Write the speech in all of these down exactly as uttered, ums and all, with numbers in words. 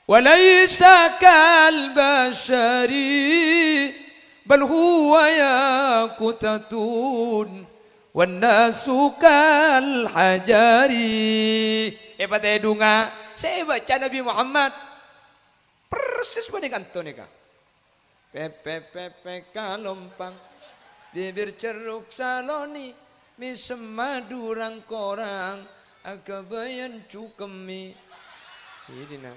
وليس كالبشر بل هو ياقوتة والناس كالحجر. Èpatèdhunga sè èbâca Nabbhi Muhammad. Persis bânnè kanto nèka. Pèpè, pèpè kalompang, bibir cerruk salonè, mèsem madu rang-korang, aghâbâyân cukemmè. Èdina.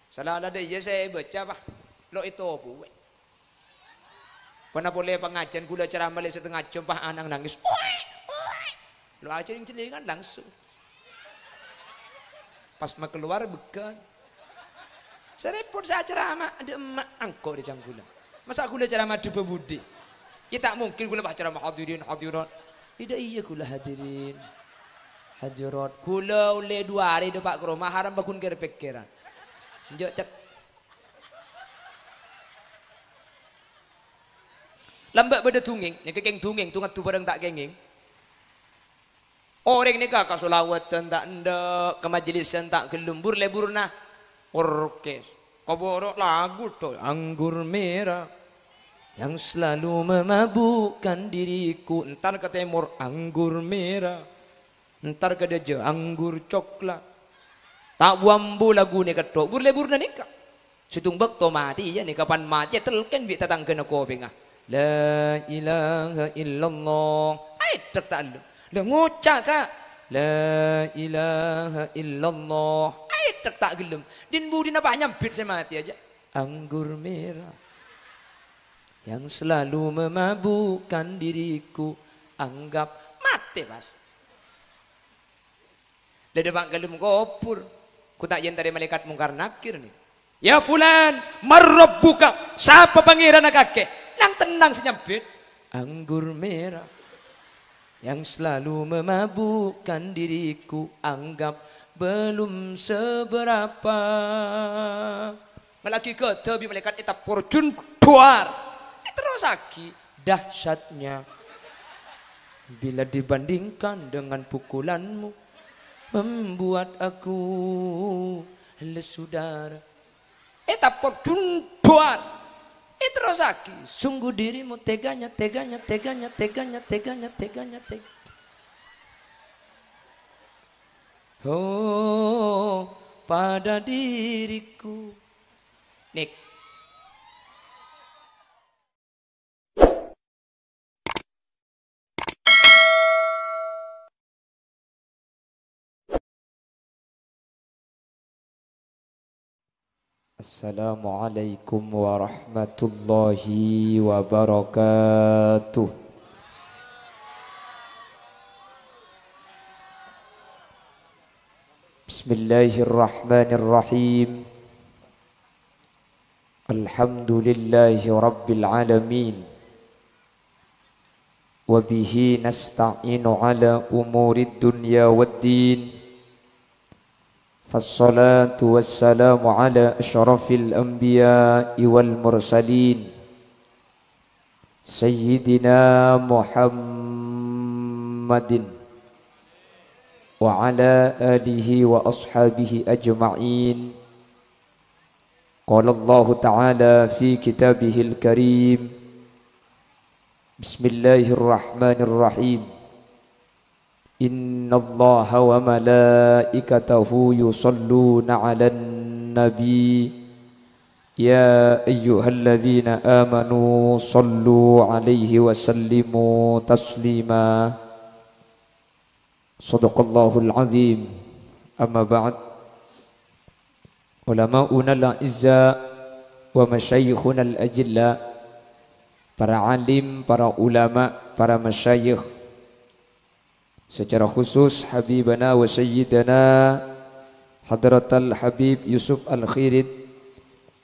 Sala-, la dâ' iyâ sè èbâca, Pa'. Lo' ètobuwè. Ponapa polè pangajiân ghulâ ceramah lè' satengnga jam, Pa', ana' nangès. Lo' ajhâ' jhâllingan langsung. Pas makalowar bhâghân. Sè rèpot sè aceramah, adâ' emma' engko' rè jhâ' ghulâ. Masa' ghulâ ceramah dhâbâ budi? Yâ ta' mungkin ghulâ pas ceramah hadirin hadirat. Yâ dâ' iyâ ghulâ hadirin hadirat. Ghulâ ollè duwâ arè dâpa' ka roma, haram paggun kèr-pèkkèran. Enjâ' cet. Lambâ' bâdâ dungèng, nèka kèng dungèng, tungadu bhârâng ta' kèngèng. Orèng nèka ka sholawatan ta' endâ', ka majelisan ta' ghellem, bur-lèburna orkes. Kobârâ lagu tho, anggur merah yang selalu memabukkan diriku. Entar ka tèmor, anggur merah. Entar ka dâjâ, anggur coklat. Ta' bu-ambu laguna kètto, bur-lèburna nèka. Sèttong bâkto matè, iyâ nèka pan matè, ètelkèn bi' tatangghâna kopèngnga. La ilaha illallah. Aèddhâk ta' ellem. La ngoca', Ka'. La ilaha illallah. Aèddhâk ta' ghellem. Din-budina pas nyambit sè matè jâ. Anggur merah yang selalu memabukkan diriku. Anggap matè, pas. La dâpa' ka dâlem kobhur. Ghu ta' èyentarè malaèkat Mungkar Nakir nè. "Ya fulan, man rabbuka? Sapa pangèranna kakè?" Nang-tennang sè nyambit. "Anggur merah yang selalu memabukkan diriku, anggap belum seberapa." Malagi ghâdhâ bi' malaèkat ètappor jun duwâr. Èterrossaghi, "Dahsyatnya bila dibandingkan dengan pukulanmu, membuat aku lesu darah." Ètappor jun duwâr. Èterrossaghi, "Sungguh dirimu teganya, teganya, teganya, teganya, teganya, teganya, teganya." Oh, pada diriku. Nik. Assalamualaikum warahmatullahi wabarakatuh. Bismillahirrahmanirrahim. Alhamdulillahi rabbil alamin. Wa bihi nasta'inu ala umurid dunya wad din. Fassalatu wassalamu ala asyrafil anbiya'i wal mursalin. Sayyidina Muhammadin wa ala alihi wa ashabihi ajma'in. Qala Allahu ta'ala fi kitabihil karim. Bismillahirrahmanirrahim. Innallaha wa malaikatahu yusalluna 'alan nabi. Ya ayyuhalladzina amanu sallu 'alaihi wa sallimu taslima. Shadaqallahul azim. Amma ba'd. Ulama'unal a'izza wa masyayikhunal ajilla, para alim, para ulama, para masyayikh, secara khusus habibana wa sayyidana Hadratal Habib Yusuf Al-Khirit,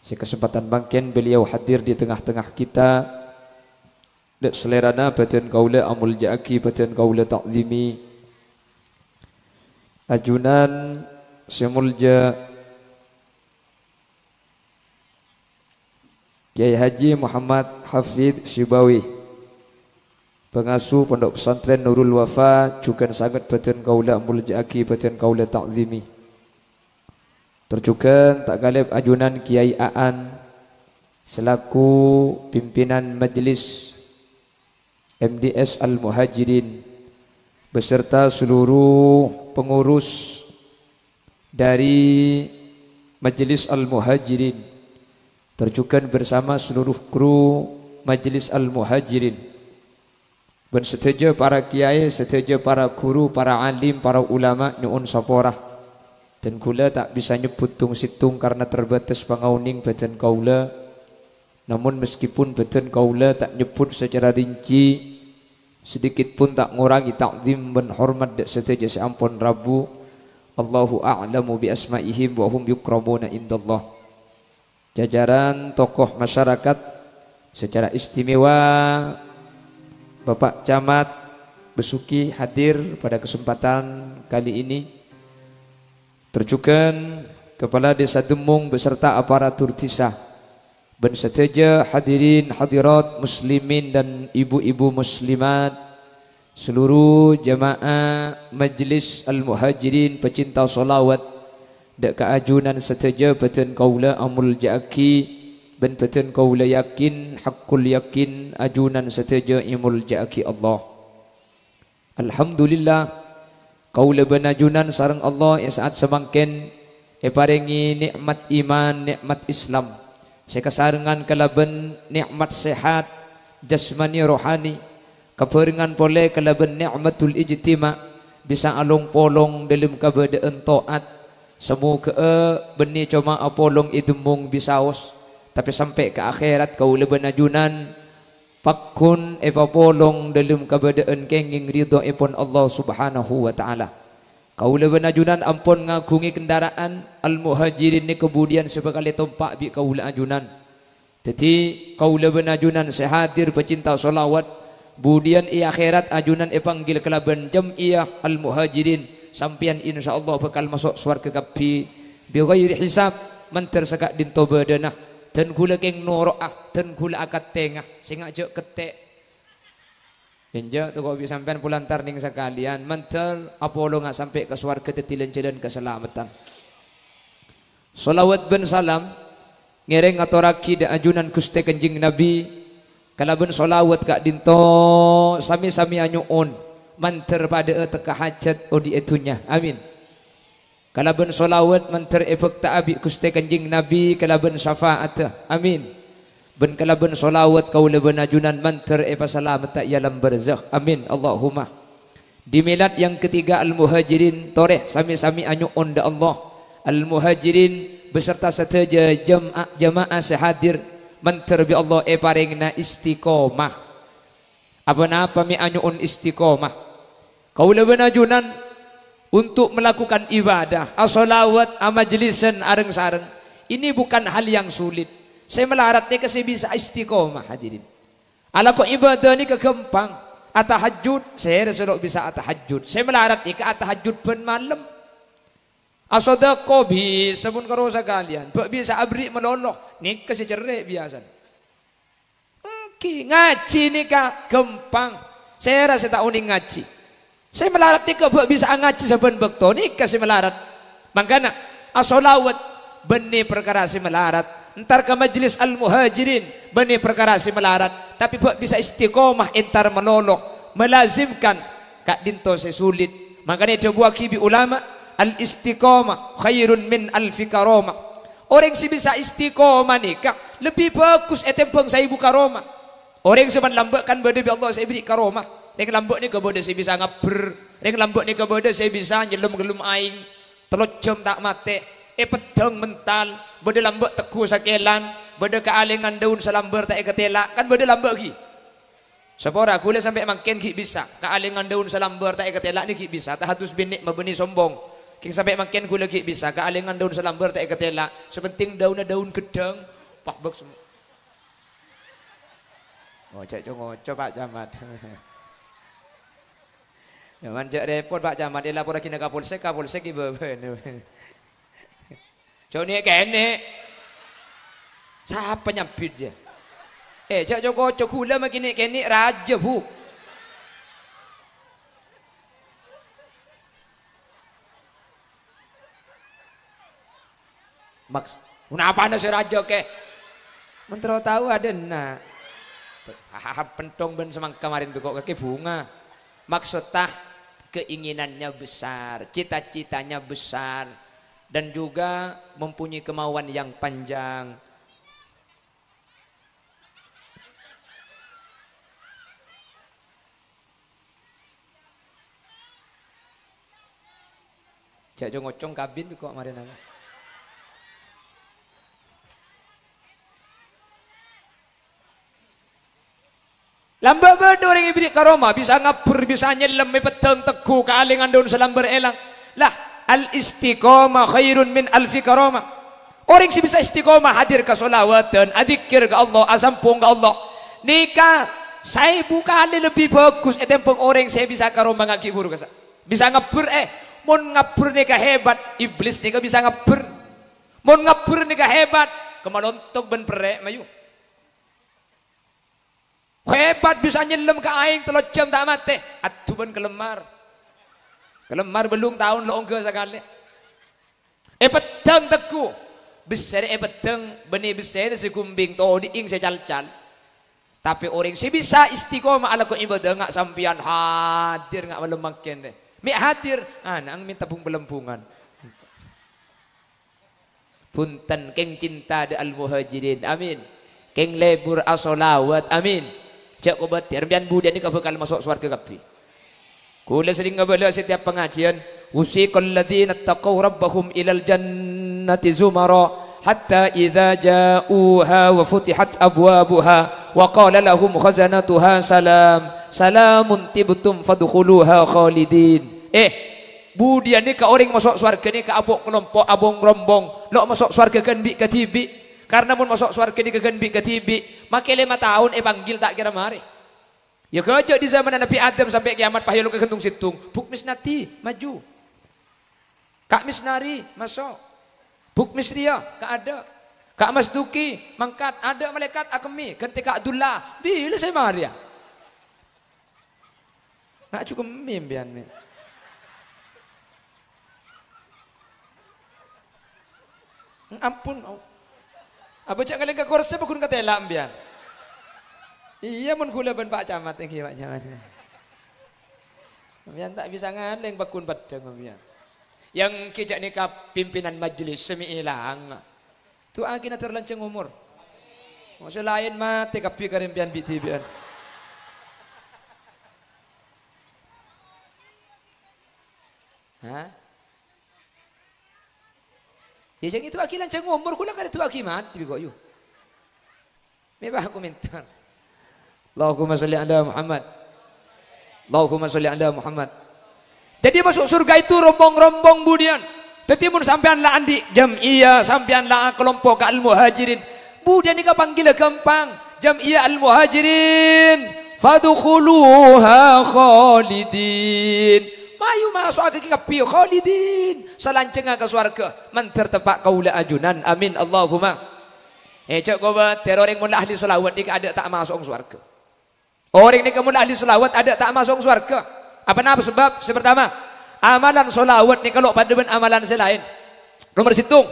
sè kesempatan mangkèn beliau hadir di tengah-tengah kita. Dâ' salèrana bâdhân kaulâ amolja'aghi, bâdhân kaulâ ta'zimi. Ajunan sè molja Kyai Haji Muhammad Hafid Sibawi, pangasuh Pondok Pesantren Nurul Wafa, jhughân sanget bâdhân kaulâ amolja'aghi, bâdhân kaulâ ta'zimi. Tor jhughân ta' kalèp ajunan Kèyaè Aan selaku pimpinan Majelis M D S Al-Muhajirin beserta seluruh pengurus dari Majelis Al-Muhajirin, tor jhughân bersama seluruh kru Majelis Al-Muhajirin. Bân sadhâjâ para kèyaè, sadhâjâ para ghuru, para alim, para ulama nyo'on sapora. Dân kaulâ ta' bisa nyebbhut tong-settong karna terbatas pangaonèng bhâdhân kaulâ. Namon meskipun bhâdhân kaulâ ta' nyebbhut sacara rinci, sedikit pun ta' ngorangè ta'zim bân hormat dâ' sadhâjâ sè ampon rabu. Allahu a'lamu bi asma'ihim wa hum yukramuna indallah. Jajaran tokoh masyarakat secara istimewa Bapak Camat Besuki hadir pada kesempatan kali ini. Tor jhughân Kepala Desa Demmung beserta aparatur dhisa, bân sadhâjâ hadirin hadirat muslimin dan ibu-ibu muslimat, seluruh jamaah Majelis Al-Muhajirin pecinta sholawat, dâ' ka ajunan sadhâjâ bhâdhân kaulâ amolja'aghi, bân bhâdhân kaulâ yakin, hakkul yakin ajunan sadhâjâ èmolja'aghi Allah. Alhamdulillah, kaulâ bân ajunan sareng Allah è sa'at samangkèn èparèngè nè'mat iman, nè'mat Islam, sè kasarengngan kalabân nè'mat sehat jasmani rohani, kabhârengan polè kalabân nè'matul ijtima', bisa along-polong dâlem kabâdâ'ân to'at. Samoghâ'â bânnè coma apolong è Demmung bisaos, tapè sampè' ka akhèrat kaulâ bân ajunan pagghun èpapolong dâlem kabâdâ'ân kèngèng ridhoèpon Allah Subhanahu wa Ta'ala. Kaulâ bân ajunan ampon ngaghungè kendaraan Al-Muhajirin nèka budiyân sè bhâkal ètompa' bi' kaulâ ajunan. Dhâddhi, kaulâ bân ajunan sè hadir pecinta sholawat, budiyân è akhèrat ajunan èpanggil kalabân jam'iyah Al-Muhajirin, sampèyan insyaallah bhâkal maso' sowarghâ kabbhi bi ghairi hisab, mandhâr saka'dinto bâdâna. Dân kaulâ kèng noro'a, dân kaulâ akatènga, sènga' jhâ' kettè'. Enjâ', tako' bi' sampèyan polantar nèng sakalèyan, mandhâr apolonga sampè' ka sowarghâ dhâddhi lan-jhâlân kasalameddhân. Sholawat bân salam ngèrèng ngatorraghi dâ' ajunan Ghustè Kanjeng Nabi, kalabân sholawat ka'dinto samè-samè anyo'on mandhâr padhâ'â tekka hajhât odi' è dhunnya. Amin. Kalabân sholawat mandhâr èbhâkta'a bi' Ghustè Kanjeng Nabi kalabân syafa'atta. Amin. Bân kalabân sholawat kaulâ bân ajunan mandhâr èpasalameddhâ è alam barzakh. Amin. Allahumma. Di milad yang ketiga Al-Muhajirin, torè samè-samè anyo'on dâ' Allah. Al-Muhajirin beserta sadhâjâ jama-, jamaah sè hadir, mandhâr bi' Allah èparèngana istiqomah. Apa-napa mè' anyo'on istiqomah. Kaulâ bân ajunan untuk melakukan ibadah, asholawat, amajlisan areng-sareng. Ini bukan hal yang sulit. Sè malarat nèka sè bisa istiqomah, hadirin. Alako ibadah nèka ghâmpang. Atahajjud, sèra sè lo' bisa atahajjud. Sè malarat nèka atahajjud bân malem. Asodako bisa mon karo sakalèyan. Bâ' bisa aberri' malolo. Nèka sè cerrè' biyasana. Èngghi, ngajhi nèka ghâmpang. Sèra sè ta' onèng ngajhi? Sè malarat nèka bâ' bisa'a ngajhi sabbhân bâkto, nèka sè malarat. Mangkana, asholawat bânnè parkara sè malarat. Entar ka Majelis Al-Muhajirin bânnè parkara sè malarat. Tapè bâ' bisa istiqomah entar malolo, melazimkan ka'dinto sè sulit. Mangkana èdhâbuwaghi bi' ulama, "Al-istiqamah khairun min alfi karamah." Orèng sè bisa istiqomah nèka lebbi bhâghus ètèmbhâng saèbu karomah. Orèng sè malambâ' kan bâdâ bi' Allah sè èberri' karomah. Rèng lambâ' nèka bâdâ sè bisa ngabbher, rèng lambâ' nèka bâdâ sè bisa nyellem ghellem aèng, tello jhâm ta' matè, èpeddhâng mental, bâdâ lambâ' tegghu sakèlan, bâdâ kaalèngan daun salambâr ta' èkatèla', kan bâdâ lambâ' ghi. Sapora, ghulâ sampè' mangkèn ghi' bisa. Kaalèngan daun salambâr ta' èkatèla' nè ghi' bisa. Tahadus binè' mabânnè sombong. Kèng sampè' mangkèn ghulâ ghi' bisa. Kaalèngan daun salambâr ta' èkatèla'. Sè penting daunna daun ghedhâng. Pah, bâk sem-, ngocè' co-ngoco, Pak Camat. Nyaman jhâ' rèpot, Pak Camat. Èlaporraghi nèng Kapolsek, Kapolsek ghi' bâbâna. Jhâ' nè'-kènè'. Sapa nyambit, yâ? Eh, jhâ' co-ngoco, ghulâ ma' kènè'-kènè' rajâ, Bu. Maks-, napana sè rajâ kè? Mentro tao adâna. Hahaha, pentong bân semangka marèn bèko kakè bunga. Maksudta keinginannya besar, cita-citanya besar, dan juga mempunyai kemauan yang panjang. Jhâ' cong-ngocong kabin kok marèna. Lambâ' bâdâ orèng èberri' karoma, bisa ngabbher, bisa nyellem, èpeddhâng tegghu, kaalingan dhâun salambâr èlang. Lah, al-istiqamah khairun min alfi karomah. Orèng sè bisa istiqomah hadir ka sholawatan, adzikir ka Allah, asampong ka Allah. Nèka saèbu kalè lebbi bhâghus ètèmbhâng orèng sè bisa karomangaghi buru kasa-, bisa ngabbher, eh. Mon ngabbher nèka hebat, iblis nèka bisa ngabbher. Mon ngabbher nèka hebat, kemma lontok bân perrè', mayu. Hebat bisa nyellem ka aèng tello jam ta' matè, adhu bân kalemmar. Kalemmar bâllung taon lo' ongghâ sakalè. Èpeddhâng tegghu. Bessè rè èpeddhâng, bânnè bessèna sè ghumbing, todi'èng sè cal-cal. Tapè orèng sè bisa istiqomah alako ibadah, nga' sampèyan hadir nga' malem mangkèn rè. Mè' hadir, ana' mènta bung-palembungan. Bhunten, kèng cinta dâ' al-Muhajirin. Amin. Kèng lebur asholawat. Amin. Jhâ' kobâtè, sampèyan budiyân nèka bhâkal maso' sowarghâ kabbhi. Kaulâ serrèng ngabâlâ setiap pangajiyân, "Wasiqal ladzina taqaw rabbahum ilal jannati zumara, hatta idza ja'uha wa futihat abwabuha, wa qala lahum khazanatuha salam, salamun tibtum fadkhuluha khalidin." Eh, budiyân nèka orèng maso' sowarghâ nèka apo' kalompo', abong-rombong, lo' maso' sowarghâ ghân bi' kadhibi'. Karna mon maso' sowarghâ nèka ghân bi' kadhibi', makè lèma taon èpanggil ta' kèra marè. Iyâ, ghâjâ' dâri zamanna Nabbhi Adam sampè' kèyamat, pahayolo ka ghântung sèttong. Buk Misnati, maju. Ka' Misnari, maso'. Buk Misriya, ka' adâ'. Ka' Masduki, mangkat. Adâ' malaèkat, akemmè. Ghântè ka' Abdullah. Bilâ sè marèya? Na' jhughâ mè' sampèyan, mè'. Ampon, au. Apa jhâ' ngalèng ka korsè, apa ghun katèla' sampèyan? Iyâ, mon ghulâ bân Pak Camat, èngghi, Pak Camat. Sampèyan ta' bisa ngalèng, pagghun peddhâng sampèyan. Èngghi jhâ' nèka pimpinan majelis sè mè' èlang. Du'aaghi nator lanjhâng omor. Mo' sè laèn matè kabbhi ka rèmpèyan bi'-dhibi'ân. Hah? Iyâ, jhâ' èdu'aaghi lanjhâng omor, ghulâ karè du'aaghi matè bi' kok, yu. Mè' bâ' komentar. Allahumma sholli ala Muhammad. Allahumma sholli ala Muhammad. Dhâddhi, maso' surga itu rombong-rombong budiyân. Dhâddhi, mon sampèyan la andi' jam'iyah, sampèyan la akalompo' ka Al-Muhajirin, budiyân nèka panggilla ghâmpang. Jam'iyah Al-Muhajirin, fadkhuluha khalidin. Mayu maso'aghi kabbhi khalidin. Salanjhângnga ka sowarghâ, mandhâr teppa' kaulâ ajunan. Amin, Allahumma. Eh, jhâ' kobâtèr, orèng mon la ahli sholawat nèka adâ' ta' maso'ong sowarghâ. Orèng nèka mon la ahli sholawat adâ' ta' maso'ong sowarghâ. Apa napa sebab? Sè partama, amalan sholawat nèka lo' padâ bân amalan sè laèn. Nomer sèttong,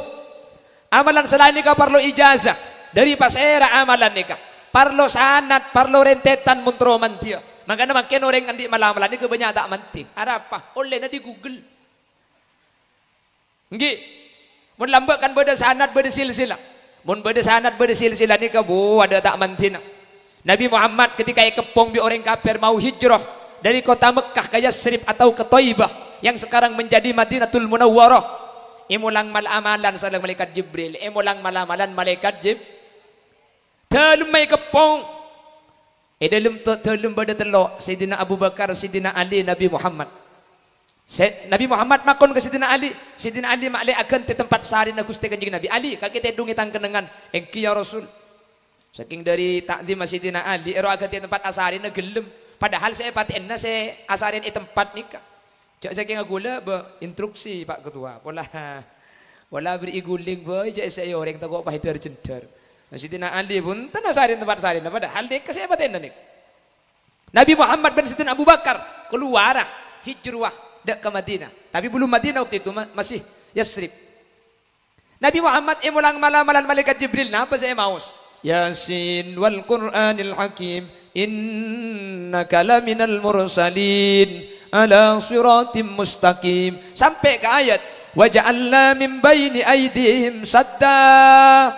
amalan sè laèn nèka parlo ijazah. Dhâri pasèra amalan nèka? Parlo sanad, parlo rèntètan mon terro mandhiyâ. Mangkana mangkèn orèng andi' mala-mala nèka bânnya' ta' mandhi. Arapa? Ollèna di Google. Èngghi. Mon lambâ' kan bâdâ sanad, bâdâ silsilah. Mon bâdâ sanad, bâdâ silsilah nèka, bu, adâ' ta' mandhina. Nabi Muhammad ketika èkeppong bi' orèng kafir mau hijrah dhâri kottha Mekkah ka Yatsrib atau ka Thaibah yang sekarang menjadi Madinatul Munawwarah. Èmolang mal-amalan sareng Malaèkat Jibril. Èmolang mal-amalan Malaèkat Jib-, Dâlemma èkeppong. È dâlem to-, dâlem bâdâ tello', Sayyidina Abu Bakar, Sayyidina Ali, Nabi Muhammad. Sè-, Nabi Muhammad makon ka Sayyidina Ali, "Sayyidina Ali, ma'lè aghântè tempat sarèna Ghustè Kanjeng Nabi." "Ali, kakè tèdhungè tang kennengngan." "Èngghi, ya Rasul." Sakèng dhâri ta'dhimma Sayyidina Ali, èro aghântè tempat asarèna ghellem. Padahal sè èpatè'ana sè asarèn è tempat nèka. Jhâ' sakènga ghulâ, bâ, instruksi, Pak Ketua. Pola, pola bherri'i guling, bâ, jhâ' èssè'è orèng tako' paèdhâr-jhendhâr. Nah, Sayyidina Ali bhunten asarèn tempat sarèna, padahal nèka sè èpatè'ana nèka. Nabi Muhammad bân Sayyidina Abu Bakar kalowara hijrah dâ' ka Madinah. Tapi belum Madinah waktu itu, ma-, masih Yatsrib. Nabi Muhammad èmolang mala-, malan Malaikat Jibril, napa sè èmaos? "Yasin wal Qur'anil Hakim, innaka laminal mursalin, ala siratim mustaqim." Sampai ke ayat, "Wa ja'alna min baini aidihim sadda."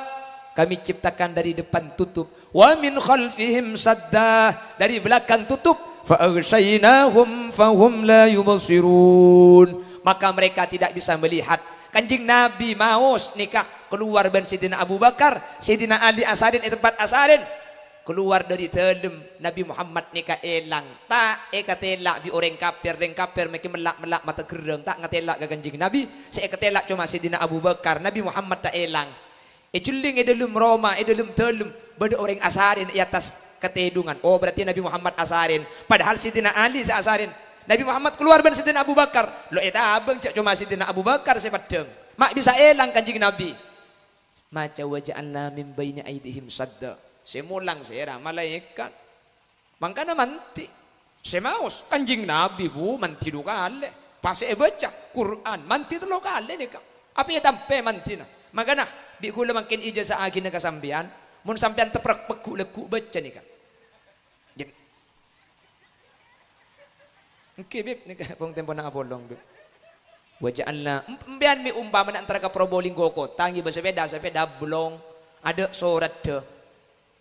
Kami ciptakan dari depan tutup. "Wa min khalfihim sadda." Dari belakang tutup. "Fa aghsyaynahum fahum la yubsirun." Maka mereka tidak bisa melihat. Kanjeng Nabi maos nèka kalowar bân Sayyidina Abu Bakar, Sayyidina Ali asarèn è tempat asarèn. Kalowar dâri dâlem, Nabi Muhammad nèka èlang, ta' èkatèla' bi' orèng kafir, rèng kafir mèkè mella'-mella' mata gerrâng, ta' ngatèla' ka Kanjeng Nabi, sè èkatèla' coma Sayyidina Abu Bakar, Nabi Muhammad ta' èlang. Èjhelling è dâlem roma, è dâlem dâlem, bâdâ orèng asarèn è attas katèdungan. Oh, berarti Nabi Muhammad asarèn. Padahal Sayyidina Ali sè asarèn. Nabi Muhammad kalowar bân Sayyidina Abu Bakar. Lo, ètabâng jâ' coma Sayyidina Abu Bakar sè peddhâng. Ma' bisa èlang Kanjeng Nabi. Maca, "Wa ja'alna min baini aidihim sadda." Sè molang sèra? Malaèkat. Mangkana mandhi. Sè maos, Kanjeng Nabi, Bu, mandhi du kalè. Pas èbâca Qur'an, mandhi tello kalè nèka. Apa ètampè mandhina? Mangkana, bi' kaulâ mangkèn ijaza'aghina ka sampèyan, mon sampèyan teprek peggu'-leggu', bâca nèka. Jeng-, Èngghi, Bib, nèka pong tempona apolong, Bib. "Wa ja'alna," em-, empèyan mè' ompamana antara ka Probolinggo Kota, ngibâ sepèda, sepèda blong, adâ' soradda.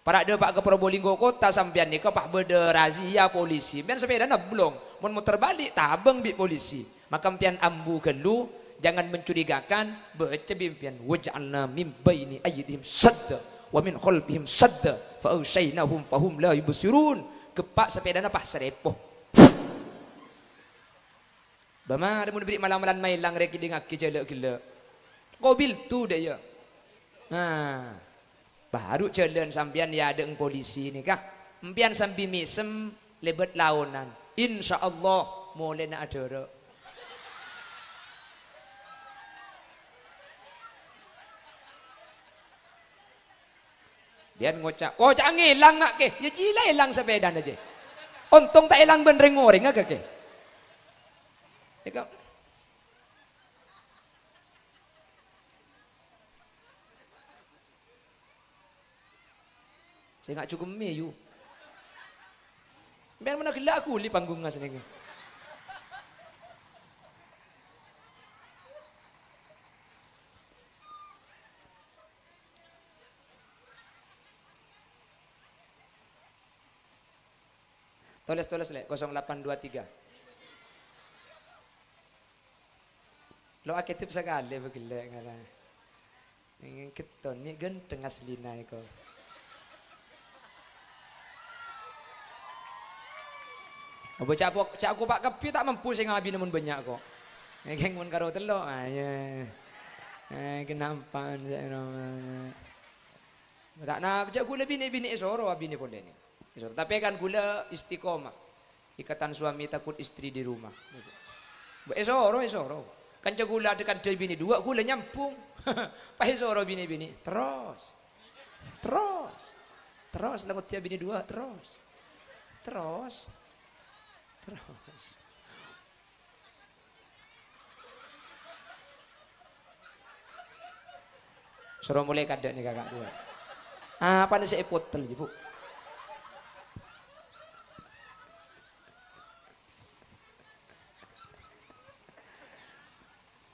Para' dâpa' ka Probolinggo Kota sampèyan nèka pas bâdâ razia polisi. Empèyan sepèdana blong. Mon moter bali', tabâng bi' polisi. Maka empèyan ambu ghâllu, jangan mencurigakan, bâca bi' empèyan, "Wa ja'alna min baini aidihim sadda, wa min khalfihim sadda, fa aghsyaynahum fahum la yubsirun." Geppa' sepèdana pas sarepo. Bâ marè mon bâri' mala-malan maèlang rè kèdingngaghi jhâlâ' ghellâ'. Kobil tu dâ' iyâ. Nah, baru jhâlân sampèyan èadâ'eng polisi nèka. Empèyan sambi mèsem lèbât laonan. Insyaallah molèna adârâ'. Bi'en ngoca', "Koca'a ngèlang, Kè." Yâ, jhilâ èlang sapèdana, jè. Ontong ta' èlang bân rèng-orèngnga, Kè. Èka-, sènga' jhughemmè, yu. Sampèyan mon ghellâ' aghuli panggungnga sanèka. Tolès-tolès, Lè', kosong delapan dua tiga. Lo' akèdip sakalè, bâ ghellâ' ngala. Neng ghetto, nè' ghântheng aslina èko. Apa ca' po-, ca' kopa' kabbhi ta' mampu sè ngabinè mon bânnya' ko'. Ngèngèng mon karo tello', ayo. Eh, kenampaan sè romanè. Ta' na-, jhâ' ghulâ binè'-binè' èsoro abinè polè nèka. Èsoro. Tapè kan ghulâ istiqomah. Ikatan suami takut istri di rumah. Bâ, èsoro, èsoro. Kanca ghulâ adâ-kadâ binè duwâ', ghulâ nyambung. Pas èsoro binè-binè'. Terros. Terros. Terros, la ngoddhiyâ binè duwâ', terros. Terros. Terros. Soro molè kadâ' nèka, Kak, duwâ'. Apana sè èpotel, Bu?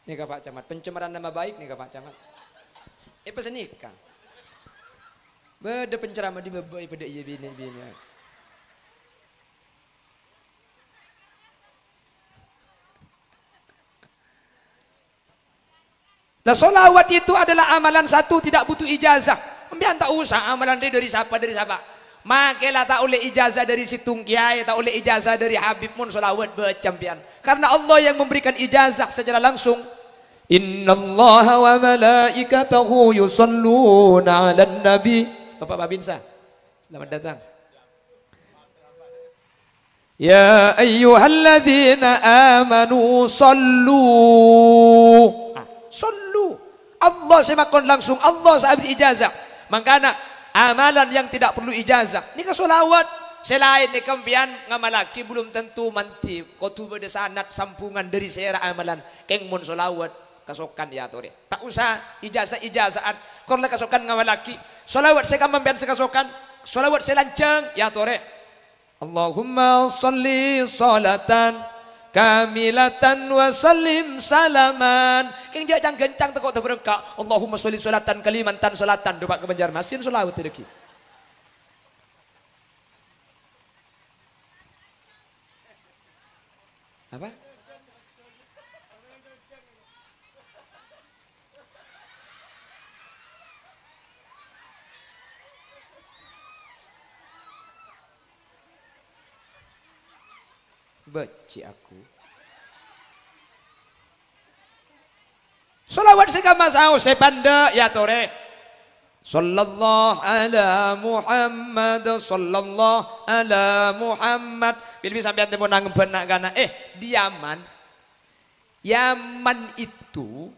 Nèka, Pak Camat, pencemaran nama baik nèka, Pak Camat. Èpèsèn nèka. Bâdâ penceramah è bâbâ, è padâ iyâ binè-binè. Lah, sholawat itu adalah amalan satu, tidak butuh ijazah. Sampèyan ta' osa amalan rè dâri sapa, dâri sapa. Makè la ta' ollè ijazah dâri sèttong kèyaè, ta' ollè ijazah dâri habib, mon sholawat bâca sampèyan. Karena Allah yang memberikan ijazah secara langsung. "Innallaha wa malaikatahu yusholluna 'alan nabi." Bapak Babinsa, selamat datang. "Ya ayyuhalladzina amanu shollu." Ah, shollu. Allah sè makon langsung, Allah sè abit ijazah. Mangkana, amalan yang tidak perlu ijazah. Nèka sholawat. Sè laèn nèka sampèyan ngamallaghi belum tentu mandhi. Kodhu bâdâ sanad sambungan dâri sèra amalan. Kèng mon sholawat, Kasokan, ya, torè. Ta' osa ijazah-ijazaan. Kor la kasokan ngawalaghi. Shalawat sè kamma sampèyan sè kasokan. Shalawat sè lanjhâng, ya, torè. Allahumma shalli shalatan kamilatan wa sallim salaman. Kèng jhâ' cang-ghâncang tako' taberengka. Allahumma shalli shalatan Kalimantan Selatan, dhu pa' ka Banjarmasin shalawat lagi. Apa? Bâji' aku. Shalawat sè kamma saos sè pandâ', ya, torè. Shallallahu ala Muhammad, shallallahu ala Muhammad. Bilâ sampèyan temmo nangèng bân na'-kana', eh, di Yaman. Yaman itu,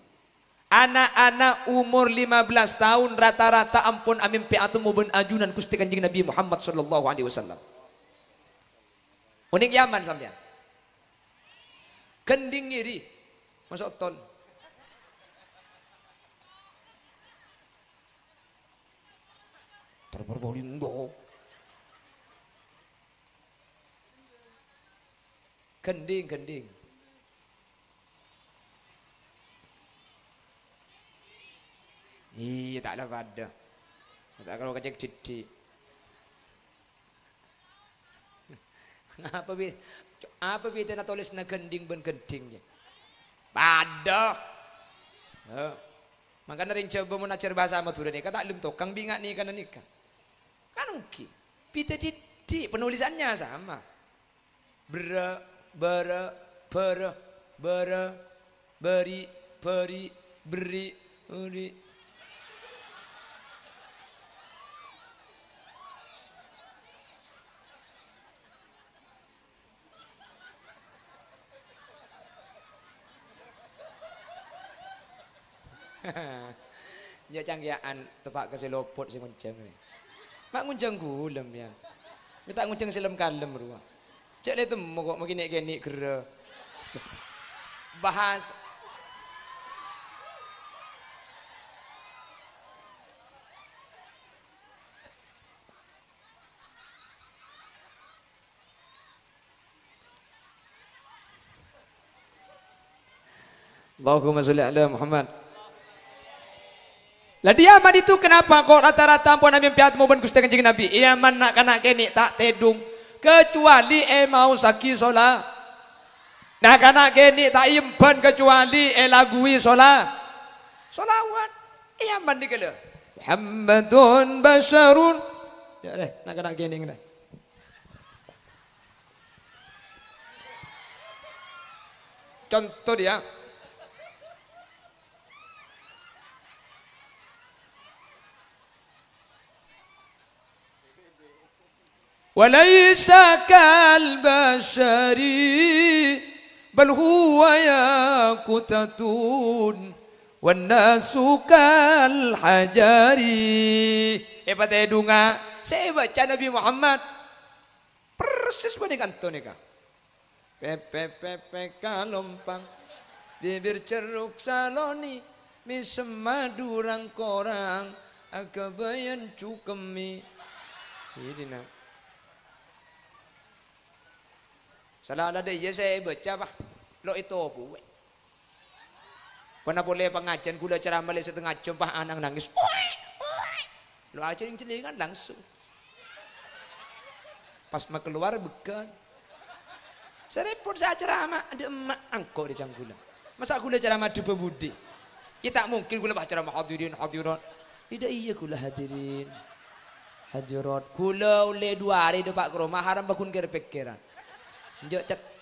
ana'-ana' umor lima belas taon rata-rata ampon amèmpè atemmo bân ajunan Ghustè Kanjeng Nabi Muhammad shallallahu alaihi wasallam. Onèng Yaman sampèyan. Gendhing ngèrè. Maso' ton. Terperbolinggo. Gendhing, gendhing. Iyâ, ta' la padâ. Ta' karo kacèng diddhi'. Apa bi-, apa bhidhâna tolèsanna gendhing bân gendhing, yâ? Padâ. Heh. Mangkana rèng Jhâbâ mon ajhâr bhâsa Madhurâ nèka ta' lem tokang bingâ nèkana nèka. Kan ènggi. Bhidhâ diddhi', penulisannya sama. Berrâ', bârâ', bârâ', bârâ', bâri', bâri', berri', uri'. Nya' cangkè'an teppa' ka sè lopot sè ngonjhâng rè. Ma' ngonjhâng ghulâ, yâ. Mè' ta' ngonjhâng sè lem-kalem rowa. Cè' lè temmo kok ma' kènè'-kènè' ghârrâ. Bahas. Allahumma sholli ala Muhammad. Lah, di Yaman itu kenapa kok rata-rata ampon amèmpè atemmo bân Ghustè Kanjeng Nabi? È Yaman na'-kana' kènè' ta' tèdung, kecuali èmaossaghi shola-, na'-kana' kènè' ta' èembhân kecuali èlaghuwi shola-, sholawat. È Yaman nèka lho. Muhammadun basyarun. Ya, deh, na'-kana' kènè' deh. Contoh dia. Wa laisa kal basyari, bal huwa yaqutatun, wan nasu kal hajari. Èpatèdunga sè èbâca Nabi Muhammad. Persis bânnè kanto nèka. Pèpè, pèpè kalompang, bibir cerruk saloni, mèsem madu rang-korang, aghâbâyân cukemmè. Iyâ, Dina. Sala-, la dâ' iyâ sè èbâca, Pa'. Lo' ètobuwè. Pernah polè pangajiân ghulâ ceramah lè' satengnga jam, Pa', ana' nangès. Lo' ajhâ' jhâlingan langsung. Pas makalowar bhâghân. Sè rèpot sè aceramah, adâ' emma' angko' rè cang ghulâ. Masa' ghulâ ceramah dhâbâ budi? Iyâ ta' mungkin ghulâ pas ceramah hadirin hadirat. Iyâ dâ' iyâ ghulâ hadirin hadirat. Ghulâ ollè duwâ arè dâpa' ka roma, haram pagghun kèr-pèkkèran. Enjâ' cet-,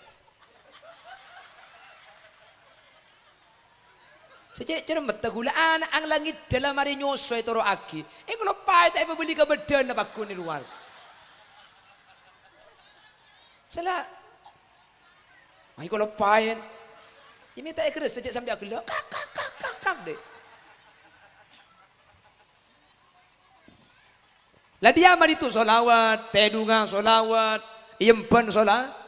Sè cè' cermetta ghulâ ana' ang langngèddhâ la marè nyoso ètoro'aghi. Èkaloppaè ta' èpabâli ka bâddhâna pagghun è lowar. Sala. Ayo kaloppaè. Iyâ mè' ta' èghârâssa cè' sampè' aghellâ'. Kak, kak, kak, kak, kak, dè'. La diyâ maritu sholawat, tèdunga sholawat, èembhân shola-,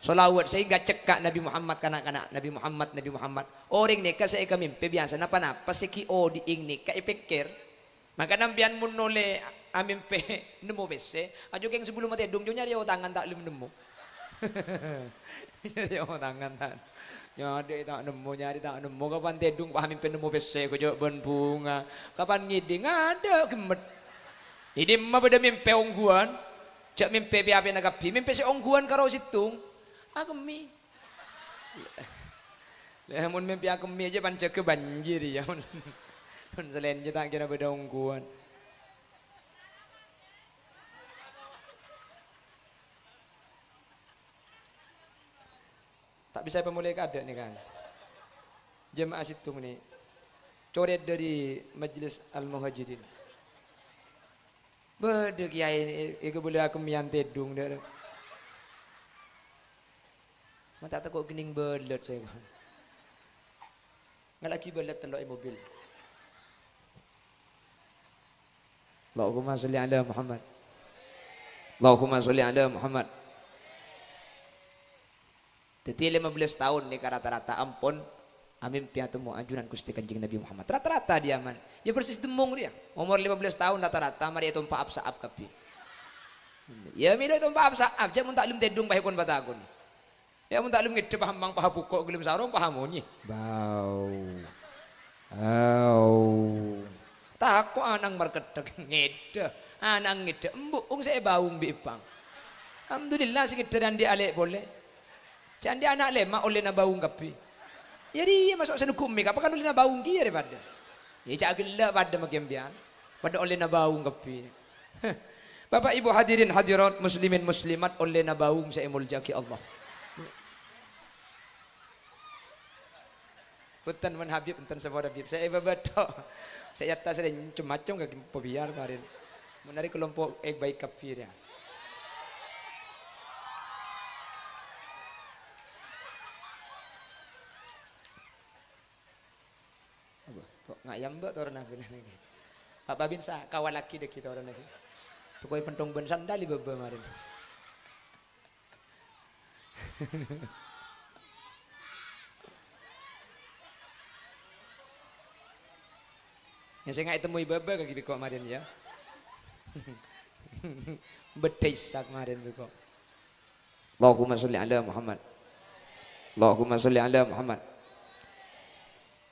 Shalawat sehingga cekka' Nabi Muhammad, kana'-kana', "Nabi Muhammad, Nabi Muhammad." Orèng nèka sè èkamèmpè biyasana pa-napa sè ghi' odi'èng nèka èpèkkèr. Maka sampèyan mon ollè amèmpè nemmo pèssè, ajo kèng sabellunna tèdung, jo nyarè otangan ta' lem nemmo. Nyarè otangan ta', nyarè ta' nemmo, nyarè ta' nemmo. Kapan tèdung pas amèmpè nemmo pèssè, kocok bân bhunga. Kapan ngèdhing, adâ' ghemmet. È dimma bâdâ mèmpè ongghuwân, jhâ' mèmpè pè-apèna kabbhi, mèmpè sè ongghuwân karo sèttong. Akemmè. Lah, mon mèmpè akemmè jhâ' pan jâgâ banjir, ya. Mon, mon salènjhâ ta' kèra bâdâ ongghuwân. Ta' bisa èpamolaè kaadâ' nèka. Jemaah sèttong nè, corèt dâri Majelis Al-Muhajirin. Bâdâ kèyaè è, è, èkabâlâ akemmèyan tèdung, dâ'. Ma' ta' tako' ghenning bâlât sè. Ngala'aghi bâlât tello' è mobil. Allahumma sholli ala Muhammad. Allahumma sholli ala Muhammad. Dhâddhi lèma bellâs taon nèka rata-rata ampon amèmpè atemmo ajunan Ghustè Kanjeng Nabi Muhammad. Rata-rata diyaman. Ya persis demmong rèya. Omor lèma bellâs taon rata-rata marè ètompa' ap-sa'ap kabbhi. Ya mèlo ètompa' ap-sa'ap, jhâ' mon ta' lem tèdung pas èkon patakon. Ya mon ta' lem ngèdhâ pas ammang, pas abhuko', ghellem sarong, pas amonyè. Bau. Au. Tako' ana'na markeddhek, ngèdhâ. Ana'na ngèdhâ, embu'na sè èbaung bi' èpang. Alhamdulillah, sè ngèdhâ andi' alè' polè. Jhâ' andi' ana' lèma' ollèna baung kabbhi. Ya rèya maso' sè neggu' mè' kapa kan ollèna baung kèya rè padâ. Ya jhâ' ghellâ' padâ makè empèyan. Padâ ollèna baung kabbhi. Bapak Ibu hadirin hadirat muslimin muslimat ollèna baung sè èmoljâ'aghi Allah. Bhunten mon Habib, bhunten sapora Habib. Sè è bâbâ tok. Sè è attas rè cem-macem ka pabiyar marèn. Mon arè kelompok è baik kabbhi rèya. Apa? Kok ngayam, Mbak, toron aku niki? Pak Babinsa, kawalaghi dhâggi' toron aku. Pokoknya pentong bân sandal è bâbâ marèn. Ya, sè ngaè temmo è bâbâ kaghi bhiko marèn, ya. Bâdâ Ishak marèn bhiko. Allahumma sholli ala Muhammad. Allahumma sholli ala Muhammad.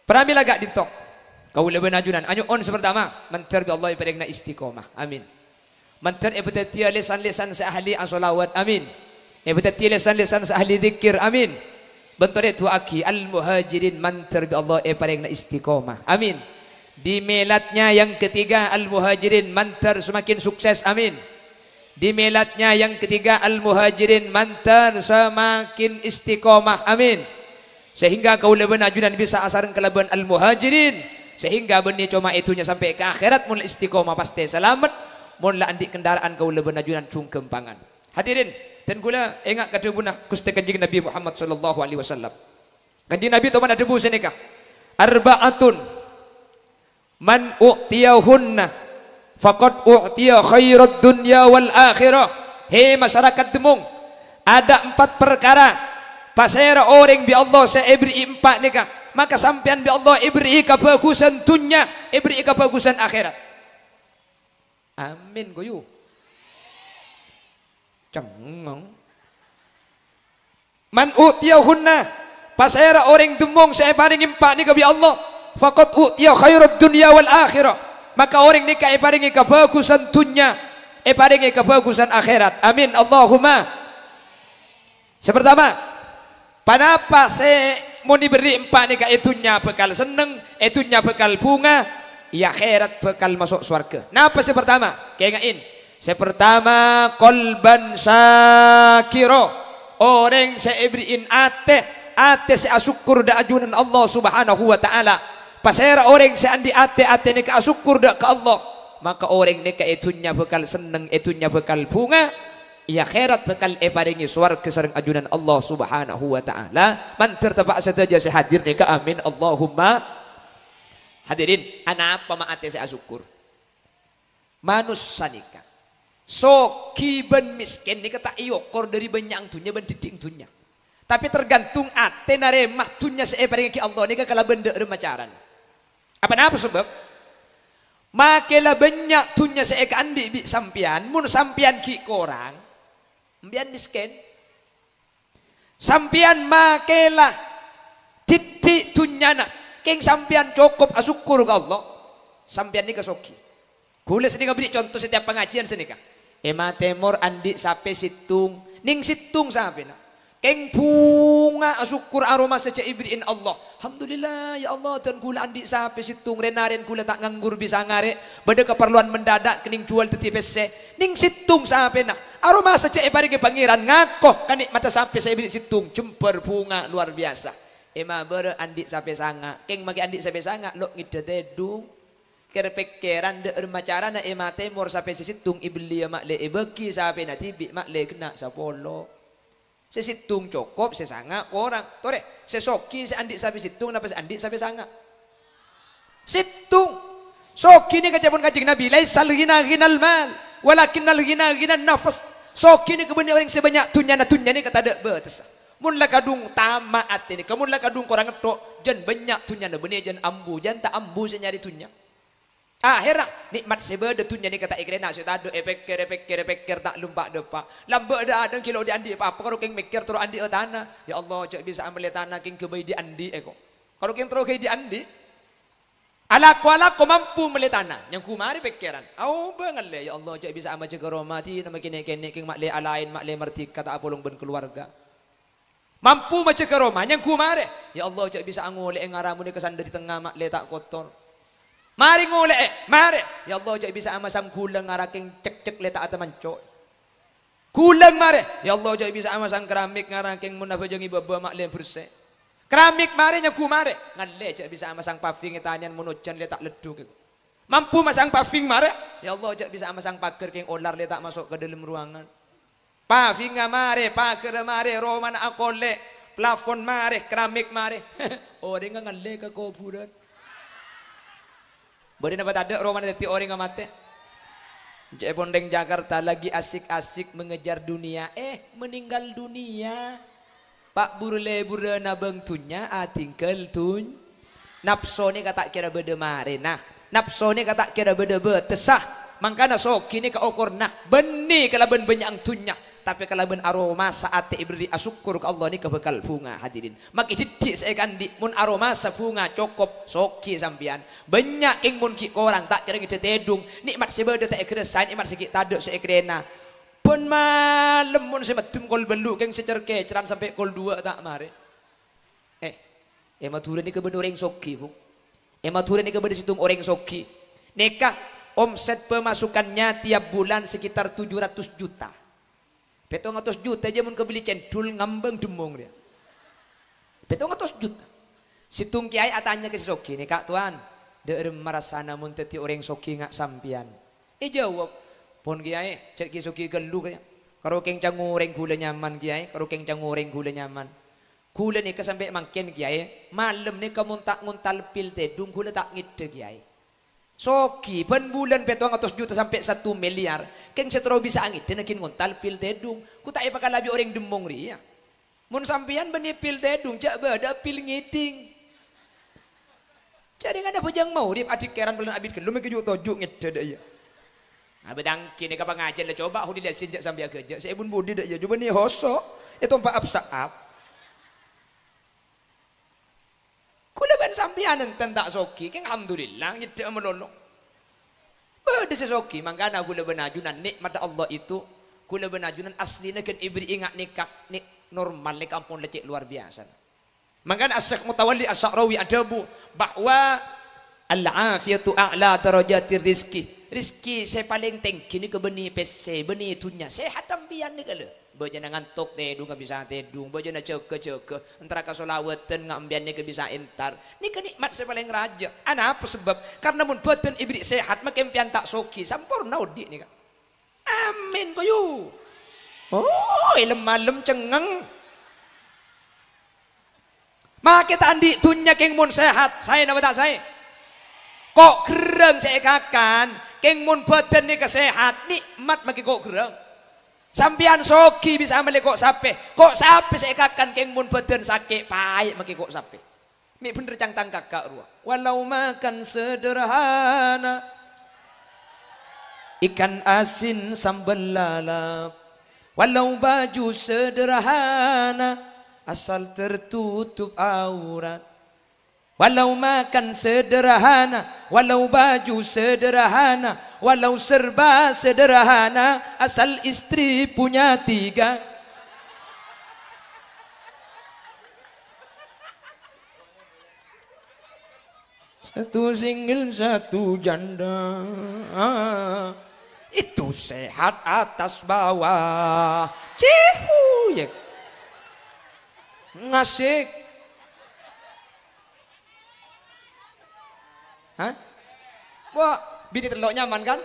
Pramila ka'dinto, kaulâ bân ajunan anyo'on sè partama, mandhâr bi' Allah èparèngana istiqomah. Amin. Mandhâr èpadhâddhiyâ lèsan-lèsan sè ahli asholawat. Amin. Èpadhâddhiyâ lèsan-lèsan sè ahli dzikir. Amin. Bân torè du'aaghi Al-Muhajirin mandhâr bi' Allah èparèngana istiqomah. Amin. Di miladnya yang ketiga, Al-Muhajirin mandhâr semakin sukses. Amin. Di miladnya yang ketiga, Al-Muhajirin mandhâr semakin istiqomah. Amin. Sehingga kaulâ bân ajunan bisa asareng kalabân Al-Muhajirin. Sehingga bânnè coma è dhunnya sampè' ka akhèrat, mon la istiqomah pastè salamet, mon la andi' kendaraan kaulâ bân ajunan jhung ghâmpangan. Hadirin, dân kaulâ enga' ka dhâbuna Ghustè Kanjeng Nabi Muhammad sallallahu alaihi wasallam. Kanjeng Nabi toman adhâbu sanèka, "Arba'atun man u'tiyahunna faqad u'tiya khairad dunya wal akhirah." He masarakat Demmong, ada empat perkara, pasèra orèng bi' Allah sè èberri'i empa' nèka, maka sampèyan bi' Allah èberri'i kabhâghusân dhunnya, èberri'i kabhâghusân akhèrat. Amin, guyu. Cengngeng. "Man u'tiyahunna," pasèra orèng Demmong sè èparèngè empa' nèka bi' Allah, "faqad u'tiya khairad dunya wal akhirah." Maka orèng nèka èparèngè kabhâghusân dhunnya, èparèngè kabhâghusân akhèrat. Amin, Allahumma. Sè partama, ponapa sè mon èberri' empa' nèka è dhunnya bhâkal senneng, è dhunnya bhâkal bhunga, è akhèrat bhâkal maso' sowarghâ? Napa sè partama? Kaènga'è. Sè partama, qalban syakira. Orèng sè èberri'in atè, atè sè asokkor dâ' ajunan Allah Subhanahu wa Ta'ala. Pasèra orèng sè andi' atè, atè nèka asokkor dâ' ka Allah, maka orèng nèka è dhunnya bhâkal senneng, è dhunnya bhâkal bhunga, è akhèrat bhâkal èparèngè sowarghâ sareng ajunan Allah Subhanahu wa Ta'ala. Mandhâr teppa' sadhâjâ sè hadir nèka, amin, Allahumma. Hadirin, anapa ma' atè sè asokkor? Manossa nèka, soghi bân mèskèn nèka ta' èokor dâri bânnya'na dhunnya bân dhiddhi'na dhunnya. Tapè tergantung atè narèma dhunnya sè èparèngaghi Allah nèka kalabân dâ' remma carana. Apa napa sabâb? Makè la bânnya' dhunnya sè èkaandi' bi' sampèyan, mon sampèyan ghi' korang, sampèyan mèskèn. Sampèyan makè la dhiddhi' dhunnyana, kèng sampèyan cokop asokkor ka Allah, sampèyan nèka soghi. Ghulâ sanèka bâri' conto setiap pangajiân sanèka. È Matèmor andi' sapè sèttong, nèng sèttong sapèna. Kèng bhunga asokkor aromasa jhâ' èbèrri'in Allah. "Alhamdulillah, ya Allah, dân ghulâ andi' sapè sèttong, rè-narèn ghulâ ta' nganggur bisa ngarè', bâdâ kaparlowan mendadak kènèng juwâl dhâddhi pèssè." Nèng sèttong sapèna. Aromasa jhâ' èparèngè Pangèran, ngako kanè'madhâ sapè sè èbèrri' sèttong, jembhâr bhunga luar biasa. È Mabârâ andi' sapè sanga', kèng makè andi' sapè sanga' lo' ngèddhâ tèdung. Kèr-pèkkèran dâ' remma carana è Matèmor sapè sè sèttong èbelliyâ ma'lè èbâgi sapèna dhibi' ma'lè ghenna' sapolo. Sè sèttong cokop, sè sanga' korang. Torè, sè soghi sè andi' sapè sèttong napa sè andi' sapè sanga'? Sèttong. Soghi nèka ca'èpon Kanjeng Nabi, "Laisal ghina ghinal mal, walakinnal ghina ghinan nafs." Soghi nèka bânnè orèng sè bânnya' dhunnyana, dhunnya nèka tadâ' bâtessa. Mon la kadhung tama' atè nèka, mon la kadhung korang ngetto', jân bânnya' dhunnyana bânnè jân ambu, jân ta' ambu sè nyarè dhunnya. Ahèrra, nè'mat sè bâdâ dhunnya nèka ta' èkarèna sè tadâ', èpèkkèr, èpèkkèr, èpèkkèr, ta' lompa' dâpa'. Lambâ' dâ'-adâ' ghi' lo' dhi'-andi' pa-apa, karo kèng mèkkèr terro andi'â tana. "Ya Allah, jhâ' bisa'a mellè tana, kèng ghâbây dhi'-andi' èko." Karo kèng terro ghâbây dhi'-andi'. Alako-alako mampu mellè tana, nyangghu marè pèkkèran. Aobâ ngallè, "Ya Allah, jhâ' bisa'a majâgâ roma, dina makènè'-kènè' kèng ma'lè alaèn, ma'lè mardhika, ta' apolong bân kalowarga." Mampu majâgâ roma, nyangghu marè. "Ya Allah, jhâ' bisa'a ngolè'è ngara monè ka sandhâr è tengnga ma'lè ta' kotor." Marè ngolè'è, marè. "Ya Allah, jhâ' bisa'a masang ghulâng ngara kèng cekcek lè ta' atamanco'." Ghulâng marè. "Ya Allah, jhâ' bisa'a masang keramik ngara kèng mon abhâjâng è bâbâ ma'lè bersè." Keramik marè, nyangghu marè. "Ngallè, jhâ' bisa'a masang paving è tanèyan mon ojhân lè ta' leddhuk." Mampu masang paving marè. "Ya Allah, jhâ' bisa'a masang paghâr kèng olar lè ta' maso' ka dâlem rowangan." Pavingnga marè, paghârrâ marè, romana akolè', plafon marè, keramik marè. Orèngnga ngallè ka kobhurân. Bâdâ napa tadâ' romana dhâddhi orèngnga matè? Ca'èpon rèng Jakarta lagi asik-asik mengejar dunia, eh, meninggal dunia. Pa' bur-lèburrâ nabâng dhunnya, adhingghâl dhun-, napso nèka ta' kèra bâdâ marèna. Napso nèka ta' kèra bâdâ bâtessa. Mangkana soghi nèka okorna bânnè kalabân bânnya'an dhunnya, tapè kalabân aromasa atè èberri' asokkor ka Allah nèka bhâkal bhunga, hadirin. Makè dhiddhi' sè èkaandi', mon aromasa bhunga cokop, soghi sampèyan. Bânnya' kèng mon ghi' korang ta' kèra ngèddhâ tèdung, nè'mat sè bâdâ ta' èghârâssaè, nè'mat sè ghi' tadâ' sè èkarèna. Bân malem mon sè mèddem kol bâllu' kèng sè cèr-kècèran sampè' kol duwâ' ta' marè. Eh, è Madhurâ nèka bâdâ orèng soghi, Bu. È Madhurâ nèka bâdâ sèttong orèng soghi. Nèka omset pemasukannya tiap bulan sekitar tujuh ratus juta. Pèttong atos juta jâ mon kabelli cendol ngambâng demmong rèya. Pèttong atos juta. Sèttong kèyaè atanya ka sè soghi nèka, "Tuan, dâ' remma rassana mon dhâddhi orèng soghi nga' sampèyan?" Èjâwâb, "Pon, Kèyaè, jhâ' ghi-soghi ghâllu, Kèyaè. Karo kèng cangorèng ghulâ nyaman, Kèyaè, karo kèng cangorèng ghulâ nyaman. Ghulâ nèka sampè' mangkèn, Kèyaè, malem nèka mon ta' ngontal pil tèdung, ghulâ ta' ngèddhâ, Kèyaè." Soghi, bân bulân pèttong atos juta sampè' satu miliar, kèng sè terro bisa'a ngèddhâ ghi' ngontal pil tèdung. Ghu ta' èpakalabi orèng demmong rèya. Mon sampèyan bânnè pil tèdung, jhâ' bâdâ'â pil ngèdhing. Jhâringan abhâjâng magrib, adhikkèran bulân abit ghâllu, mènggi ju'-toju' ngèddhâ dâ' iyâ. Abâ' dânggi nèka pangajhiyân la coba' huli lèsin jhâ' sampèyan ghâjâ. Sè è bun budi dâ' iyâ, jubâ nè hoso', ètompa' ap-sa'ap. Ghulâ bân sampèyan enten ta' soghi, kèng alhamdulillah, nyèddhâ'â malolo. Bâdâ sè soghi, mangkana ghulâ bân ajunan nè'matta Allah itu, ghulâ bân ajunan aslina ghân èbèrri'i nga' nèka, nè-, normal nèka ampon lècè' lowar biyasana. Mangkana Asy-Syaikh Mutawalli Asy-Sya'rawi adhâbu bahwa al-afiyatu a'la darajatir rizki. Rizki sè palèng tèngghi nèka bânnè pèssè, bânnè dhunnya. Sehat sampèyan nèka lho. Bâjâna ngantok, tèdhungnga bisa tèdhung. Bâjâna jâgâ-jâgâ. Entara kasolawatan nga' sampèyan nèka bisa entar. Nèka nè'mat sè palèng rajâ. Anapa sabâb? Karna mon bâdân èbèrri' sehat, makè sampèyan ta' soghi. Samporna odi' nèka. Amin, koyu. Oh, èlem-malem cengngeng. Makè ta' andi' dhunnya kèng mon sehat. Saè napa ta' saè? Ko' gherrâng sè èkakan, kèng mon bâdân nèka sehat, nè'mat makè ko' gherrâng. Sampèyan soghi bisa mellè ko' sapè. Ko' sapè sè èkakan kèng mon bhâdhân sakè', paè' makè ko' sapè. Mè' bhender cangtang kaka' rowa. Walau makan sederhana, ikan asin sambal lalap. Walau baju sederhana, asal tertutup aurat. Walau makan sederhana, walau baju sederhana, walau serba sederhana, asal istri punya tiga. Satu single, satu janda. Itu sehat atas bawah. Cihu, ya. Ngasik. Hah? Wah, binè tello' nyaman, kan?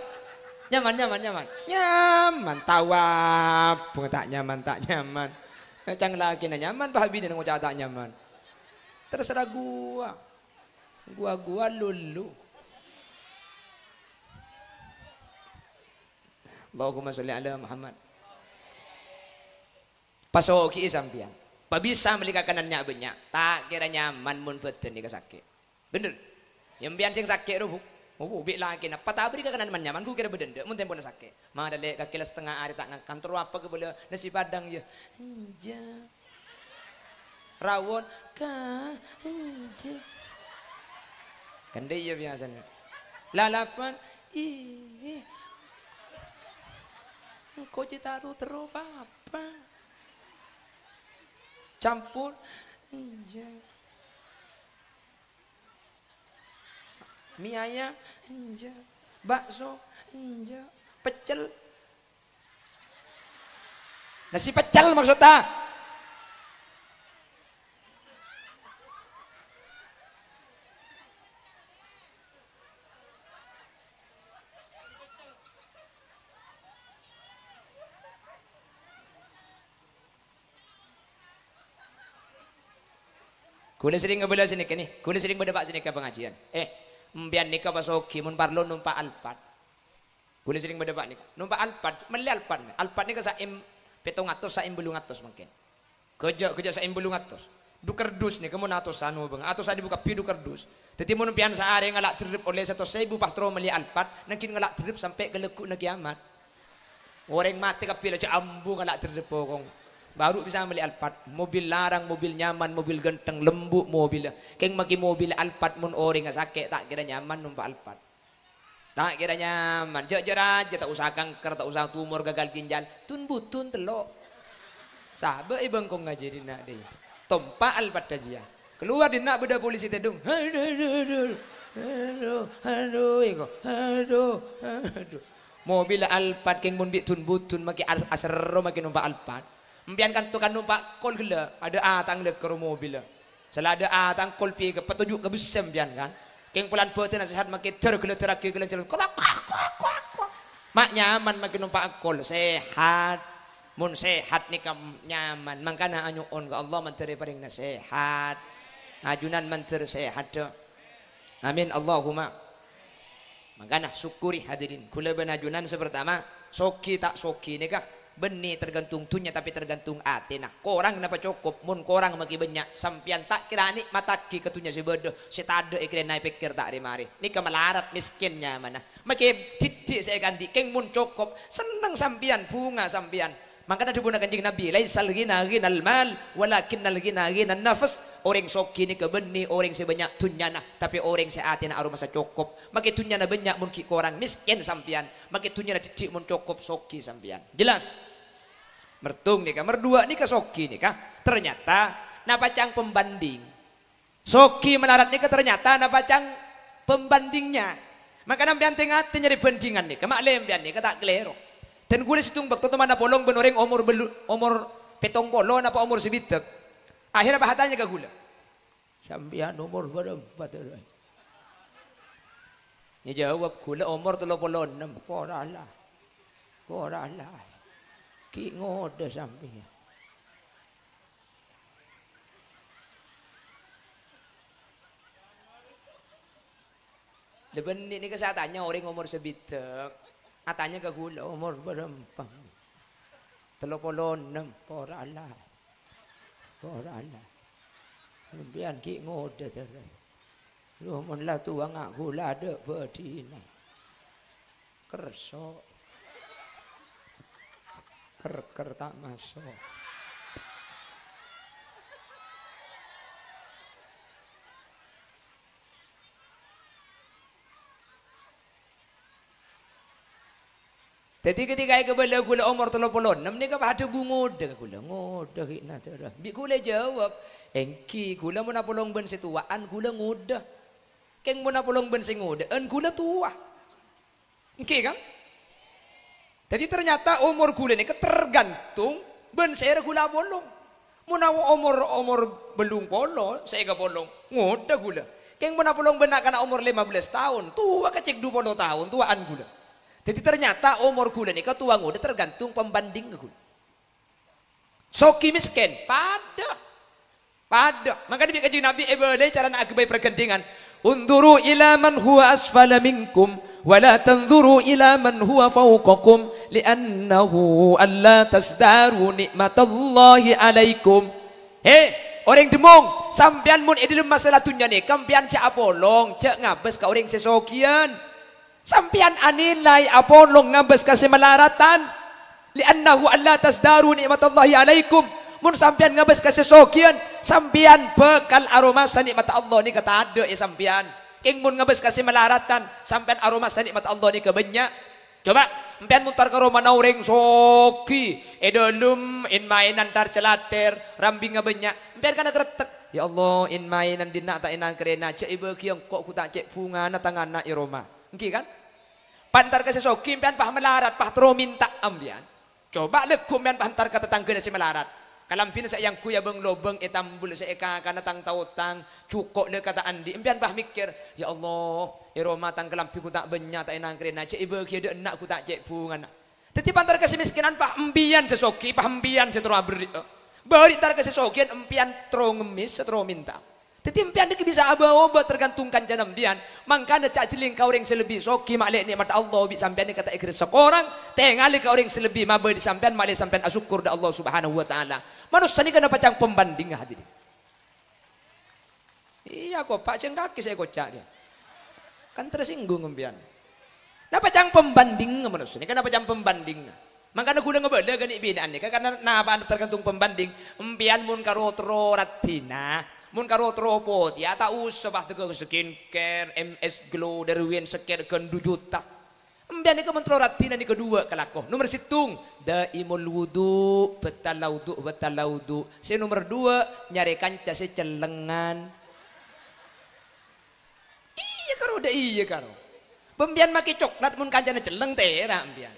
Nyaman, nyaman, nyaman. Nyaman, tao apa ta' nyaman, ta' nyaman. Ca'na lakèna nyaman, pas binèna ngoca' ta' nyaman. Terserah ghuwa. Ghuwa-ghuwa lulu. Allahumma sholli ala Muhammad. Pasoghi'i sampèyan. Pabisa mellè kakanan nya'-bânnya', ta' kèra nyaman mon bhâdhân nèka sakè'. Bhender. Ya, sampèyan sè sakè' ro, Bu. Oh, bi' lakèna. Patabri kakanan man-nyaman, ghu kèra bâdâ endâ', mon tempona sakè'. Mara lè' kakè la satengnga arè ta' ngakan, terro apa kabâlâ? Nasi padang, ya. Enjâ'. Rawon, ka, enjâ'. Kan dâ' iyâ biyasana. Lalapan, ih. Engko' cè' ta' ro-terro papa. Campur, enjâ'. Mi ayam, enjâ'. Bakso, enjâ'. Peccel. Nasi peccel maksudta. Kaulâ serrèng ngabâlâ sanèka, nè. Kaulâ serrèng bâdâ, Pa', sanèka pangajiân. Eh, sampèyan nèka pasoghi, mon parlo nompa' Alphard. Kaulâ serrèng bâdâ, Pa', nèka. Nompa' Alphard, mellè Alphard, nè. Alphard nèka sa'em pèttong atos, sa'em bâllung atos mangkèn. Ghâjâ', ghâjâ' sa'em bâllung atos. Dhu kardus nèka mon atosan obâng. Atosan èbu kabbhi dhu kardus. Dhâddhi mon sampèyan saarè ngala' dherrep ollè satos èbu, pas terro mellè Alphard, nangghing ngala' dherrep sampè' ka lagghu'na kèyamat. Orèng matè kabbhi la jhâ' ambu ngala' dherrep, kong. Baru bisa mellè Alphard. Mobil larang, mobil nyaman, mobil ganteng, lembu' mobilla. Kèng makè mobil Alphard mon orèngnga sakè' ta' kèra nyaman nompa' Alphard. Ta' kèra nyaman. Jhâ', jhâ' rajâ, ta' osa kanker, ta' osa tumor, gagal ginjal. Dun-budun tello'. Sabâ' è bângko ngajhi dinna' dâi. Tompa' Alphard jiyâ. Kalowar dinna' bâdâ polisi tèdung. Adu, adu, adu. Adu, adu, iko. Adu, adu. Mobil Alphard kèng mon bi' dun-budun makè as-, aserro makè nompa' Alphard. Sampèyan kanto kan nompa' Colt ghellâ', adâ' atang lè' karo mobilla. Sala adâ' atang Colt pèkè patoju' ka bessè sampèyan kan. Kèng polana bhâdhânna sehat makè dâr ghellâ' dârraghi ghellâ' jalan. Kolak, kok, kok, kok, kok. Ma' nyaman makè nompa' Colt, sehat. Mon sehat nèka nyaman, mangkana anyo'on ka Allah mandhâr èparèngana sehat. Ajunan mandhâr sehat, dâ'. Amin, Allahumma. Mangkana, syukuri, hadirin. Kaulâ bân ajunan sè partama, soghi ta' soghi nèka bânnè tergantung dhunnya, tapè tergantung atèna. Korang napa cokop? Mon korang makè bânnya', sampèyan ta' kèra nikmataghi ka dhunnya sè bâdâ, sè tadâ' èkèrèna èpèkkèr ta' rè-marè. Nèka malarat, mèskèn nyamana. Makè dhiddhi' sè èkaandi', kèng mon cokop, senneng sampèyan, bhunga sampèyan. Mangkana dhâbuna Kanjeng Nabi, "Laisal ghina ghinal mal, walakinnal ghina ghinan nafs." Orèng soghi nèka bânnè orèng sè bânnya' dhunnyana, tapè orèng sè atèna aromasa cokop. Makè dhunnyana bânnya' mon ghi' korang, mèskèn sampèyan. Makè dhunnyana dhiddhi' mon cokop, soghi sampèyan. Jelas? Mertung nèka, merduwâ' nèka soghi nèka. Ternyata, napa ca'na pembanding? Soghi malarat nèka ternyata napa ca'na pembandingnya. Mangkana sampèyan tè-ngatè nyarè bandingan nèka, ma' lè sampèyan nèka ta' kalèro. Dân kaulâ sèttong bâkto tomanna polong bân orèng omor bâllu-, omor pèttong polo napa omor sabidhâk. Akhèrra pas atanya ka kaulâ, "Sampèyan omor bârâmpa, Dâ'?" Èjâwâb kaulâ, "Omor tello polo ennem." "Pora la. Pora la. Ghi' ngodâ sampèyan." Lha, bânnè nèka sè atanya orèng omor sabidhâk. Atanya ka kaulâ, "Omor bârâmpa?" Tello polo ennem, pora la. Pora la. Sampèyan ghi' ngodâ terros. Lho, mon la towa nga' ghulâ adâ' bâdhina. Kerso. Ker-ker ta' maso'. Dhâddhi, ketika èkabâlâ ghulâ omor tello polo ennem nèka padâ bu ngodâ ka ghulâ, "Ngodâ ghi' na, Dârâ?" Bi' ghulâ èjâwâb, "Èngghi, ghulâ mon apolong bân sè towa'an, ghulâ ngodâ. Kèng mon apolong bân sè ngodâ'ân, ghulâ towa." Èngghi, kan? Dhâddhi, ternyata omor ghulâ nèka tergantung bân sèra ghulâ apolong. Mon awo-, omor, omor bâllung polo, sè èkapolong, ngodâ ghulâ. Kèng mon apolong bân na'-kana' omor lèma bellâs taon, towa kècèk du polo taon, towa'an ghulâ. Dhâddhi, ternyata omor ghulâ nèka towa ngodâ tergantung pambandhingnga ghulâ. Soghi mèskèn, padâ. Padâ. Mangkana bi' Kanjeng Nabi èbâlâi carana aghâbây parghândhingan. "Unzuru ila man huwa asfala minkum, wa la tanzuru ila man huwa fawqakum, li'annahu alla tazdaru ni'matallahi alaikum." He, orèng dhimong, sampèyan mon è dhâlem masalah dhunnya nèka, sampèyan jhâ' apolong, jhâ' ngabâs ka orèng sè sogiyân. Sampèyan anilai apolong ngabâs ka sè malaratan. "Li'annahu alla tazdaru ni'matallahi alaikum." Mon sampèyan ngabâs ka sè sogiyân, sampèyan bhâkal aromasa nè'matta Allah nèka tadâ' è sampèyan. Kèng mon ngabâs ka sè malaratan, sampèyan aromasa nè'matta Allah nèka bânnya'. Coba, sampèyan mon entar ka romana orèng soghi, è dhâlem, in-maènan tar-calatèr, rambhingnga bânnya'. Sampèyan kana krettek, "Ya Allah, in-maènan dinna' ta' ènang-karèna, jhâ' èbâghi engko' ghu ta' cè' bhungana tang ana' è roma." Èngghi, kan? Pas entar ka sè soghi, sampèyan pas malarat, pas terro mènta, sampèyan. Coba lagghu' sampèyan pas entar ka tatangghâna sè malarat. Kalambhina sè èangghuy abâng-lobâng, ètambul sè èkakana tang-taotang, jhuko' la ka ta' andi'. Sampèyan pas mèkkèr, "Ya Allah, è roma tang kalambhi ghu ta' bânnya', ta' ènang-karèna, jhâ' èbâghiyâ dâ' enna' ghu ta' cè' bhungana." Dhâddhi, pas entar ka sè mèskènan, pas sampèyan sè soghi, pas sampèyan sè terro aberri'â. Bâri' entar ka sè sogiyân, sampèyan terro ngemmes, sè terro mènta. Dhâddhi, sampèyan nèka bisa abâ-obâ tergantung kancana sampèyan. Mangkana jhâ' jhelling ka orèng sè lebbi soghi ma'lè nè'matta Allah bi' sampèyan nèka ta' èghâressa korang. Tèngalè ka orèng sè lebbi mabâli sampèyan ma'lè sampèyan asokkor dâ' Allah Subhanahu wa Ta'ala. Manossa nèka napa ca'na pambandhingnga, hadirin? Iyâ, kopa' jhâ' kakè sè èkoca' rèya. Kan tersinggung sampèyan. Napa ca'na pambandhingnga manossa nèka? Napa ca'na pambandhingnga? Mangkana ghulâ ngabâlâ ka nè'-binè'an nèka, karna napa tergantung pambandhing. Sampèyan mon karo terro raddhina, mon karo terro potèya, ta' osa pas dâgghâ skincare, M S Glow, Derwent Seker, ghân du juta. Sampèyan nèka mon terro raddhina nèka duwâ' kalako. Nomer sèttong, daimul wudu, bhâtalla wudu, bhâtalla wudu. Sè nomer duwâ', nyarè kanca sè cellengngan. Iyâ karo, dâ' iyâ karo. Bâ' sampèyan makè coklat mon kancana celleng, tèra' sampèyan.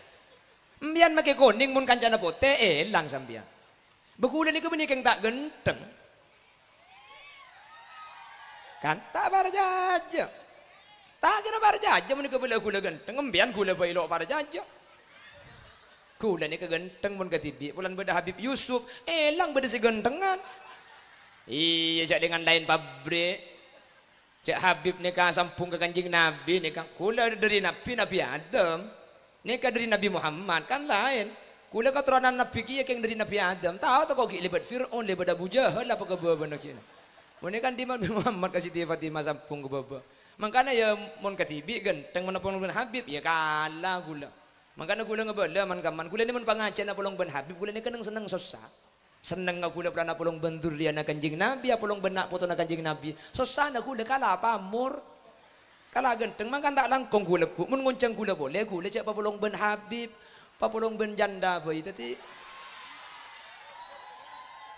Sampèyan makè konèng mon kancana potè, èlang sampèyan. Bâ ghulâ nèka bânnè kèng ta' ghântheng. Kan ta' parcajâ. Ta' kèra parcajâ mon kabâlâ ghulâ ghântheng, sampèyan ghulâ bhâi lo' parcajâ. Ghulâ nèka ghântheng mon kadhibi', polana bâdâ Habib Yusuf, èlang bâdâ sè ghânthengan. Iyâ, jhâ' dengan lain pabrik. Jhâ' Habib nèka sambhung ka Kanjeng Nabi nèka, ghulâ dâri Nabi, Nabi Adam. Nèka dâri Nabi Muhammad, kan laèn. Ghulâ katoronan Nabi kèya kèng dâri Nabi Adam. Tao tako' ghi' lèbât Fir'aun, lèbât Abu Jahal, apa ka bâbâna kèya. Mon nèka dâri Nabi Muhammad ka Siti Fatimah sambhung ka bâbâ. Mangkana ya mon kadhibi' ghântheng, mon apolong bân Habib, ya kala ghulâ. Mangkana ghulâ ngabâlâ man-kamman. Ghulâ nè mon pangajiyân apolong bân Habib, ghulâ nèka neng-senneng sossa. Sennengnga ghulâ polana apolong bân durriyana Kanjeng Nabi, apolong bân na' potona Kanjeng Nabi. Sossana ghulâ kala pamor. Kala ghântheng, mangkana ta' langkong ghulâ ghu-, mon ngonjhâng ghulâ polè, ghulâ jhâ' papolong bân Habib, papolong bân janda bhâi. Dhâddhi,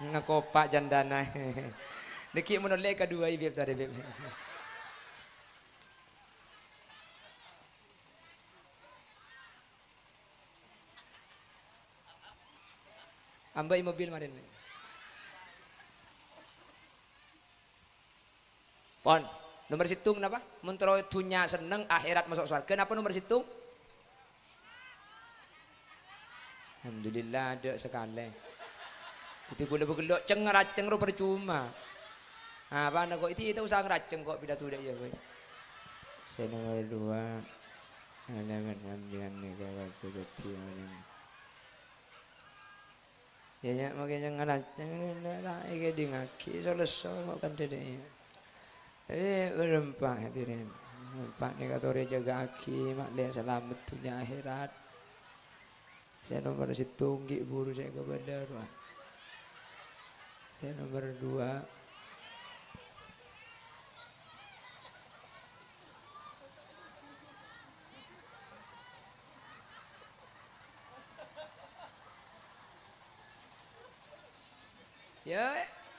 ngakopa' jandana. Nèkè mon ollè kaduwâi, Bib, tarè, Bib. Ambai mobil marèn. Pon. Nomer sèttong napa? Mon terro dhunnya senneng, akhèrat maso' sowarghâ, napa nomer sèttong? Alhamdulillah, adâ' sakalè. Dhâddhi ghulâ bâgellâ' ceng-raceng ro parcoma. Apana kok? Iti ta' osa ngraceng kok pidato dâ' iyâ, bhâi. Sè nomer duwâ', alamat sampeyan nèka kan sè dhâddhi alim. Iyâ, iyâ, makè jangan aceng, ta' èkèdingngaghi, so-lesso kok kan dhâddhi. Eh, berempat hadirin. Empat nèka torè jâgâ'aghi, ma'lè salamet dhunnya akhèrat. Sè nomer sèttong ghi' buru sè kabâlâ, rowa. Sè nomer dua. Iyâ,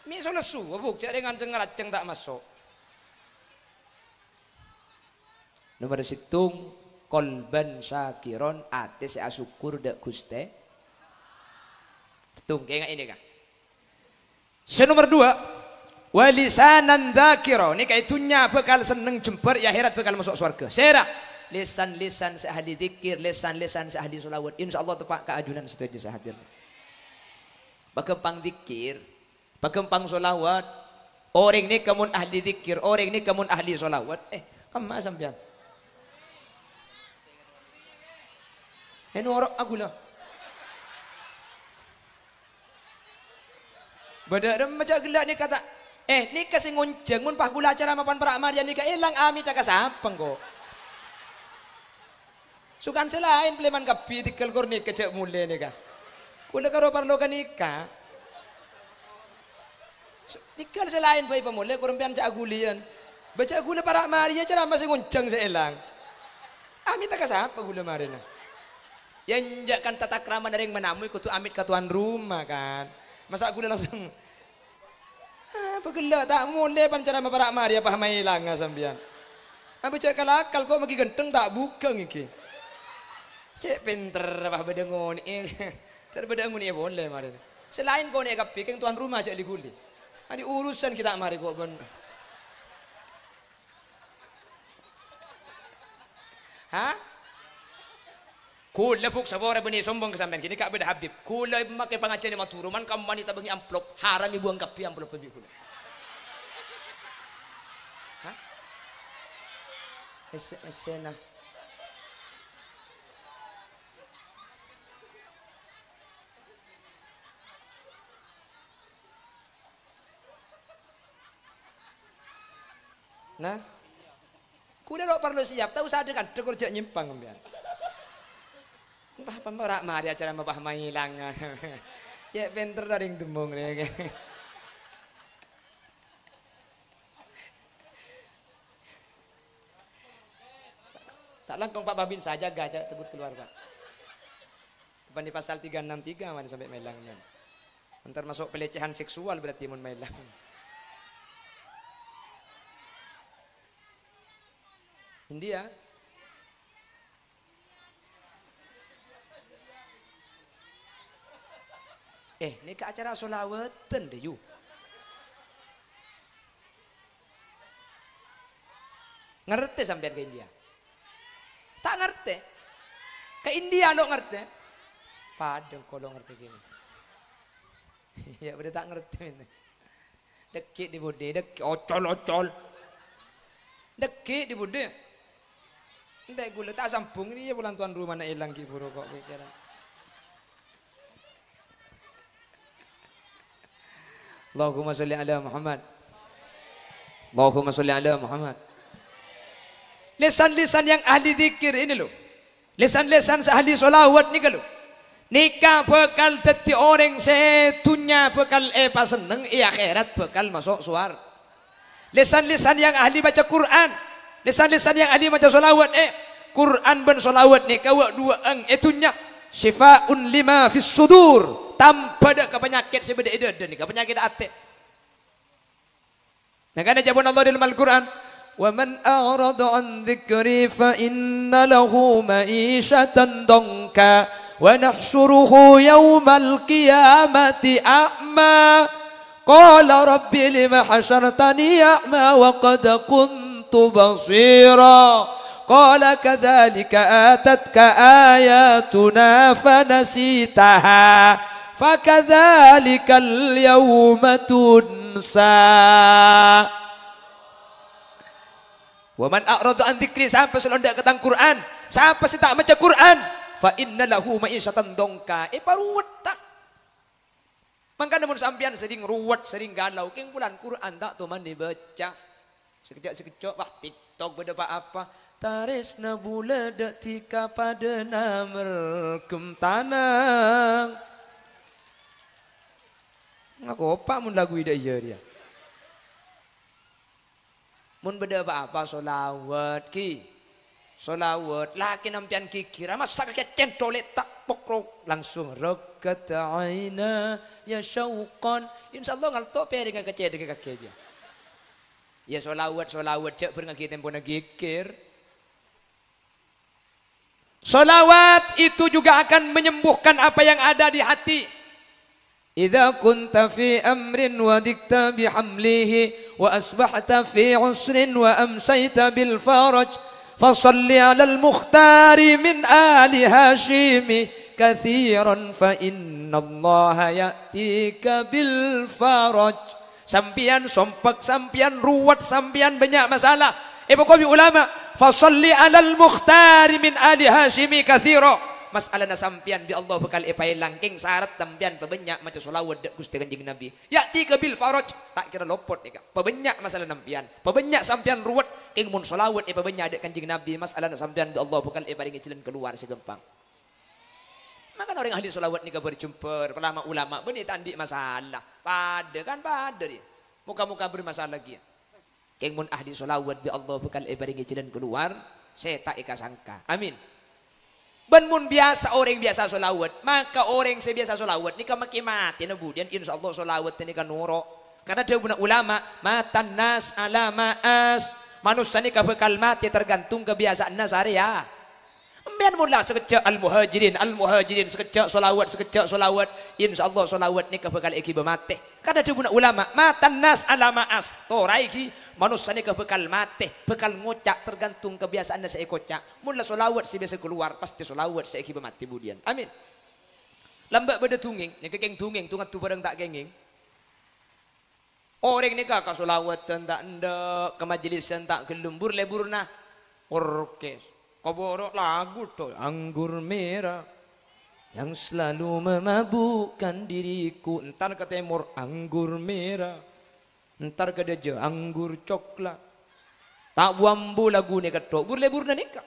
mè' so-lesso, abuk, jhâ' rèng-anjeng ngaraceng ta' maso'. Nomer sèttong, qalban syakiron, atè sè asokkor dâ' Ghustè. Sèttong, kaènga'è nèka. Sè nomer dua, wa lisanan dzakira. Nèka è dhunnya bhâkal senneng jembhâr, è akhèrat bhâkal maso' sowarghâ. Sèra? Lisan-lisan sè ahli dzikir, lisan-lisan sè ahli sholawat. Insyaallah teppa' ka ajunan sadhâjâ sè hadir. Paghâmpang dzikir, paghâmpang sholawat. Orèng nèka mon ahli dzikir, orèng nèka mon ahli sholawat. Eh, kemma sampèyan? Eh, noro' aghulâ. Bâdâ remma jhâ' ghellâ' nèka ta'. Eh, nèka sè ngonjhâng mon pas ghulâ acara mapan para' marèya nèka èlang, amèta ka sapa engko'? Sokan sè laèn palèman kabbhi tèghâl kor nèka jhâ' molè nèka. Ghulâ karo parlo ka nèka. S-, tèghâl sè laèn bhâi pamolè, kor sampèyan jhâ' aghuliyân. Bâ jhâ' ghulâ para' marèya ceramah sè ngonjhâng sè èlang. Amèta ka sapa ghulâ marèna? Iyâ, enjâ' kan tata kramana rèng manamoy kodhu amèt ka towan roma, kan. Masa' ghulâ langsung Ah, pagella' ta' molè pan cara mapara' marè apa maèlanga sampèyan. Apa jhâ' kal-akal kok maghi ghântheng ta' bhughâng ènggi. Cè' pènter apa bâdâ ngonè'è. Cara bâdâ ngonè'è polè marèna. Sè laèn konè' kabbhi kèng towan roma jhâ' li-ghuli. Andi' urusan ghi' ta' marè kok bân. Hah? Ghulâ buk sapora bânnè sombong ka sampèyan, ghi nèka bâdâ Habib. Ghulâ makè pangajiyân è Madhurâ, man kammani tabângè amplop, haram èbuwâng kabbhi amploppè bi' ghulâ. Hah? Esse-essèna. Nah, ghulâ lo' parlo siap, ta' osa dhâ-kandhâ kor jhâ' nyèmpang sampèyan. Wah, pamara' marè acara mabah maèlanga. Cè' pènter rèng demmong rè. Ta' langkong, Pak Babinsa, jâgâ, jâ' tebbhut kalowar, Pak. Tepa'na pasal tiga enam tiga man sampè' maèlang, man. Termasuk pelecehan seksual berarti mon maèlang. India. Eh, nèka acara sholawatan, dâ, yu. Ngartè sampèyan ka India? Ta' ngartè? Ka India lo' ngartè? Padâ engko' lo' ngartè kènè. Iyâ, padâ ta' ngartè, men. Dâgghi' di budi, dâgghi', ocol-ocol. Dâgghi' di budi. Entè' ghulâ ta' sambung, iyâ, polana towan romana èlang ghi' buru kok, kèra. Allahumma sholli ala Muhammad. Allahumma sholli ala Muhammad. Lisan-lisan yang ahli dzikir ini, loh. Lisan-lisan sè ahli sholawat nèka, loh. Nèka bhâkal dhâddhi orèng sè dhunnya bhâkal èpasenneng, è akhèrat bhâkal maso' sowar-, Lisan-lisan yang ahli maca Qur'an, lisan-lisan yang ahli maca sholawat, eh, Qur'an bân sholawat nèka wâ'-duwâ'ân è dhunnya, "Syifaa'un lima fis sudur", tambâ dâ' ka panyakèt sè bâdâ è dâdâ nèka, panyakèt atè. Nah, kan èjâwâb Allah dâlem Al-Qur'an, "Wa man a'rada 'an dzikri fa inna lahu ma'isyatan dhanka, wa nahsyuruhu yaumal qiyamati a'ma." Qala, "Rabbi, lima hasyartani a'ma wa qad kuntu basira." Qala, "Kadzalika atatka ayatuna fanasitaha, fakadzalikal yauma tunsa." "Wa man a'rada 'an dzikri," sapa sè lo' endâ' ka tang Qur'an, sapa sè ta' maca Qur'an, "fa inna lahu ma'isyatan dhanka," èparowetta. Mangkana mon sampèyan sering ruwet, sering galau, kèng polana Qur'an ta' toman èbâca. Sakejjhâ'-sakejjhâ', wah, TikTok bâdâ pa-apa. Tarèsna bulâ dâ' dhika padâna mergem tanang. Ngakopa mon lagu ida' iyâ rèya. Mon bâdâ pa-apa, sholawat, ghi. Sholawat, lakè nampèyan ghighir, massa' kakè cèntolè ta' pokrok, langsung raqqat ainaya syauqan. Insyaallah ngalto' pèrèngnga kacèdhâghâ kakè jâ. Yâ sholawat, sholawat, jhâ' bhârengngaghi tempona ghighir. Sholawat itu juga akan menyembuhkan apa yang ada di hati. Idza kunta fi amrin wa dhiqta bihamlihi wa asbahta fi usrin wa amsayta bil faraj, fasalli 'alal mukhtari min ali Hasyimi katsiran fa innallaha ya'tika bil faraj. Sampèyan sompek, sampèyan ruwet, sampèyan bânnya' masalah. Èpakobi ulama, "Fasalli 'alal mukhtari min ali Hasyimi katsira." Masalana sampèyan bi' Allah bhâkal èpaèlang, kèng sarat sampèyan pabânnya' maca sholawat dâ' Ghustè Kanjeng Nabi. Ya'tika bil faraj, ta' kèra lopot nèka. Pabânnya' masalah sampèyan, pabânnya' sampèyan ruwet, kèng mon sholawat èpabânnya' dâ' Kanjeng Nabi, masalana sampèyan bi' Allah bhâkal èparèngè jhâlân kalowar sè ghâmpang. Mangkana orèng ahli sholawat nèka bâr-jembâr, palama ulama, bânnè ta' andi' masalah. Padâ kan padâ rèya. Moga-moga bâr masalah kèya. Kèng mon ahli sholawat bi' Allah bhâkal èparèngè jhâlân kalowar sè ta' èkasangka. Amin. Bân mon biyasa orèng biyasa sholawat, maka orèng sè biyasa sholawat nèka makè matèna budiyân, insyaallah sholawat nèka noro'. Karna dhâbuna ulama, "Matan nas ala ma as." Manossa nèka bhâkal matè tergantung kabiyasa'anna sarèya. Sampèyan mon la sakejjhâ' al-muhajirin, al-muhajirin, sakejjhâ' sholawat, sakejjhâ' sholawat, insyaallah sholawat nèka bhâkal èghibâ matè. Karna dhâbuna ulama, "Matan nas ala ma as." Toraè ghi, manossa nèka bhâkal matè, bhâkal ngoca' tergantung kabiyasa'anna sè èkoca'. Mon la sholawat sè biyasa kalowar, pastè sholawat sè èghibâ matè budiyân. Amin. Lambâ' bâdâ dungèng, nèka kèng dungèng, tu-ngaddu bhârâng ta' kèngèng. Orèng nèka ka sholawatan ta' endâ', ka majelisan ta' ghellem, bur-leburna orkes. Koboro lagu to, "Anggur merah yang selalu memabukkan diriku." Entar ka tèmor, "Anggur merah." Entar ka dâjâ, "Anggur coklat." Ta' bu-ambu lagu nèka to, bur-leburna nèka.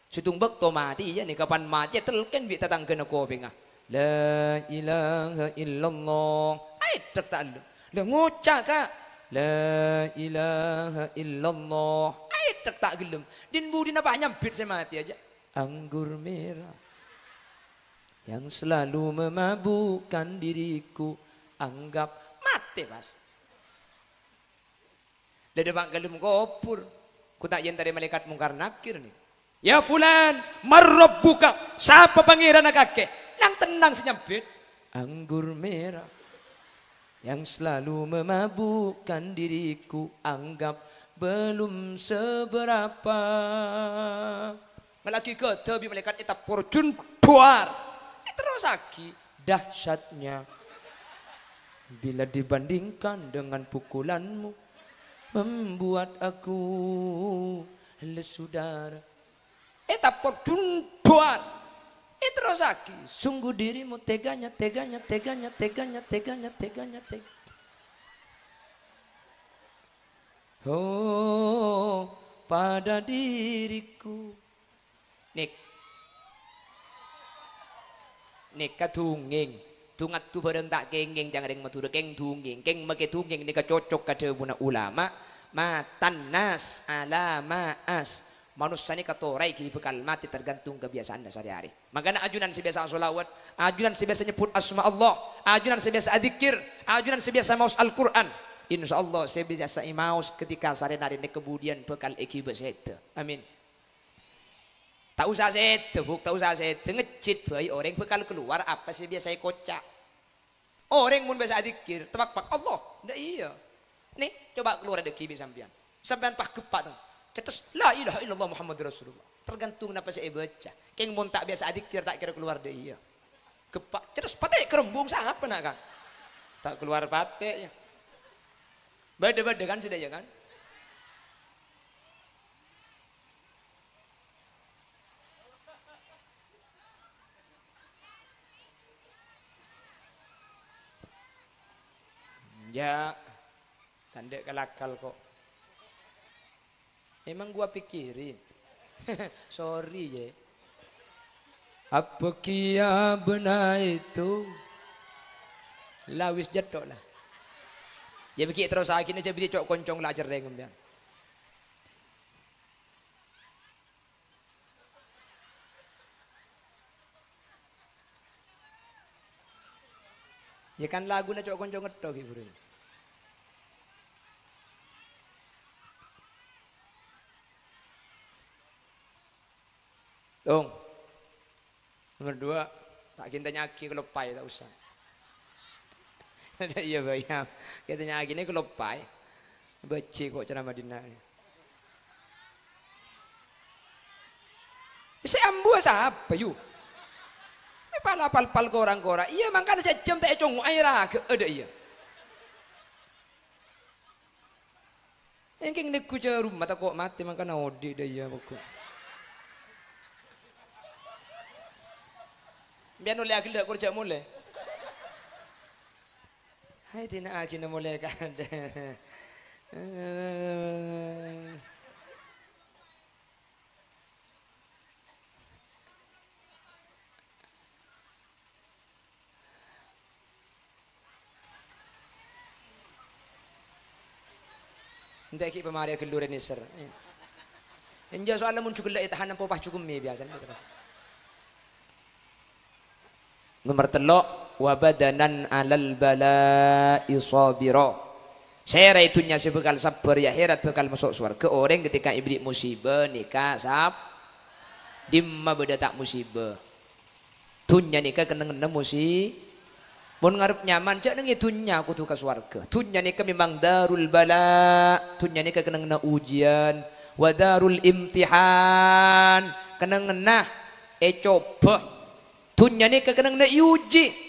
Sèttong bâkto matè, iyâ, nèka pan matè ètelkèn bi' tatangghâna kopèngnga. "La ilaha illallah." Aèddhek ta' ellem. La ngoca', Ka'. "La ilaha illallah." Aèddhek ta' ghellem. Din-budina pas nyambit sè matè jâ. "Anggur merah yang selalu memabukkan diriku." Anggap matè, pas. La dâpa' ka dâlem kobhur. Ghu ta' èentarè malaèkat Mungkar Nakir nè. "Ya fulan, man rabbuka? Sapa pangèranna kakè?" Nang-tennang sè nyambit. "Anggur merah yang selalu memabukkan diriku, anggap belum seberapa." Mèla'aghi ghâdhâ bi' malaèkat ètappor jundhuwâr. Èterrossaghi, "Dahsyatnya bila dibandingkan dengan pukulanmu, membuat aku lesu darah." Ètappor jundhuwâr. Èterrossaghi, "Sungguh dirimu teganya, teganya, teganya, teganya, teganya, teganya, teganya." Oh, pada diriku. Nèk-, nèka dungèng. Tu-ngaddu bhârâng ta' kèngèng, ca'na rèng Madhurâ, kèng dungèng. Kèng makè dungèng nèka cocok ka dhâbuna ulama, "Matan nas ala ma as." Manossa nèka toraè ghi bhâkal matè tergantung kabiyasa'anna sarè-arè. Mangkana ajunan sè biyasa sholawat, ajunan sè biyasa nyebbhut asma Allah, ajunan sè biyasa adzikir, ajunan sè biyasa maos Al-Qur'an. Insyaallah sè biyasa èmaos ketika sarè-narè nèka budiyân bhâkal èghibâ sèdhâ. Amin. Ta' osa sèdhâ, Bu', ta' osa sèdhâ. Ngejjhit bhâi orèng bhâkal kalowar apa sè biyasa èkoca'. Orèng mon biyasa adzikir, tepakpak, "Allah," ndak iyâ. Nè, coba kalowar dâggi' bi' sampèyan. Sampèyan pas geppa', teng. Cetes, "La ilaha illallah Muhammadur Rasulullah." Tergantung napa sè èbâca. Kèng mon ta' biyasa adzikir, ta' kèra kalowar dâ' iyâ. Geppa', cetes, patè' kerembung, sapa na', Kang? Ta' kalowar patè', yâ. Bâdâ-bâdâ, kan, sadhâjâ, kan? Ya, tandhâ kalakal kok. Emang gua pikirin. Sorry, ya. Apa kia bâna itu? La wis jâ' tok la. Ya, bâgi terros agina jâ' bâdhi co'-koncong la cerrèng sampèyan. Ya kan laguna co'-koncong ngetto' ghi' buru. Tong. Nomor dua, ta' ghi' tanya'aghi kaloppaè, ta' osa. Iyâ, Bâ, iyâ. Ghi' tanya'aghina kaloppaè. Bâjhi kok ceramah dinna'. Sè ambuwâ sapa, yu? Mè' pal-apal korang-korang. Iyâ, mangkana sajjhâm ta' ècongngo'è raghâ'â dâ' iyâ. Èngkèng neggu' jârumma tako' matè mangkana odi' dâ' iyâ pokok. Sampèyan ollè aghellâ' kor jâ' molè. Hai, dina'aghina molè kadhâ'. Ente' ghi' pamarè ghâllu rè nèser. Enjâ' soalla mon jhughellâ' ètahan empo pas jhughemmè biyasana. Nomer tello', "Wa badanan 'alal bala'i shabira." Sèra è dhunnya sè bhâkal sabbhâr, ya, akhirat bhâkal maso' sowarghâ orèng ketika èberri' musibâ nèka sab-, dimma bâdâ ta' musibâ. Dhunnya nèka kennengnganna musi-, mon ngarep nyaman, jhâ' neng è dhunnya, kodhu ka sowarghâ. Dhunnya nèka memang darul bala, dhunnya nèka kennengnganna ujian, wa darul imtihan, kennengnganna ècoba. Dhunnya nèka kennengnganna èuji.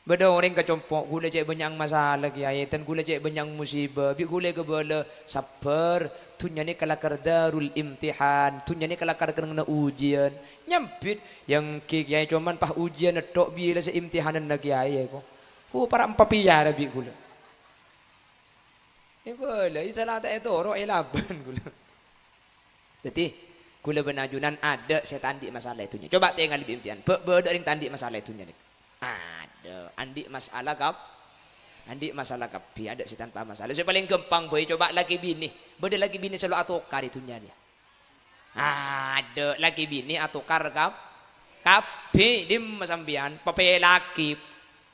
Bâdâ orèng ka compo', "Ghulâ cè' bânnya'an masalah, Kèyaè, dan ghulâ cè' bânnya'an musibâ, bi' ghulâ kabâlâ." Sabbhâr, dhunnya nèka lakar darul imtihan, dhunnya nèka lakar kennengnganna ujian. Nyambit, "Ya ènggi, Kèyaè, coma pas ujianna tok, bilâ sè imtihananna, Kèyaè, ko?" "Oh, para' empa pèyara bi' ghulâ." Èbâlâi sala ta' ètoro' èlabân ghulâ. Dhâddhi, ghulâ bân ajunan adâ' sè ta' andi' masalah è dhunnya. Coba tèngalè bi' empèyan. Bâ-, bâdâ orèng ta' andi' masalah è dhunnya nèka? Adâ'. Andi' masalah kab-, andi' masalah kabbhi. Adâ' sè tanpa masalah. Sè palèng ghâmpang bhâi coba lakè binè. Bâdâ lakè binè sè lo' atokar è dhunnya nèka. Adâ', lakè binè atokar kab-, kabbhi. Dimma sampèyan? Papèlakè.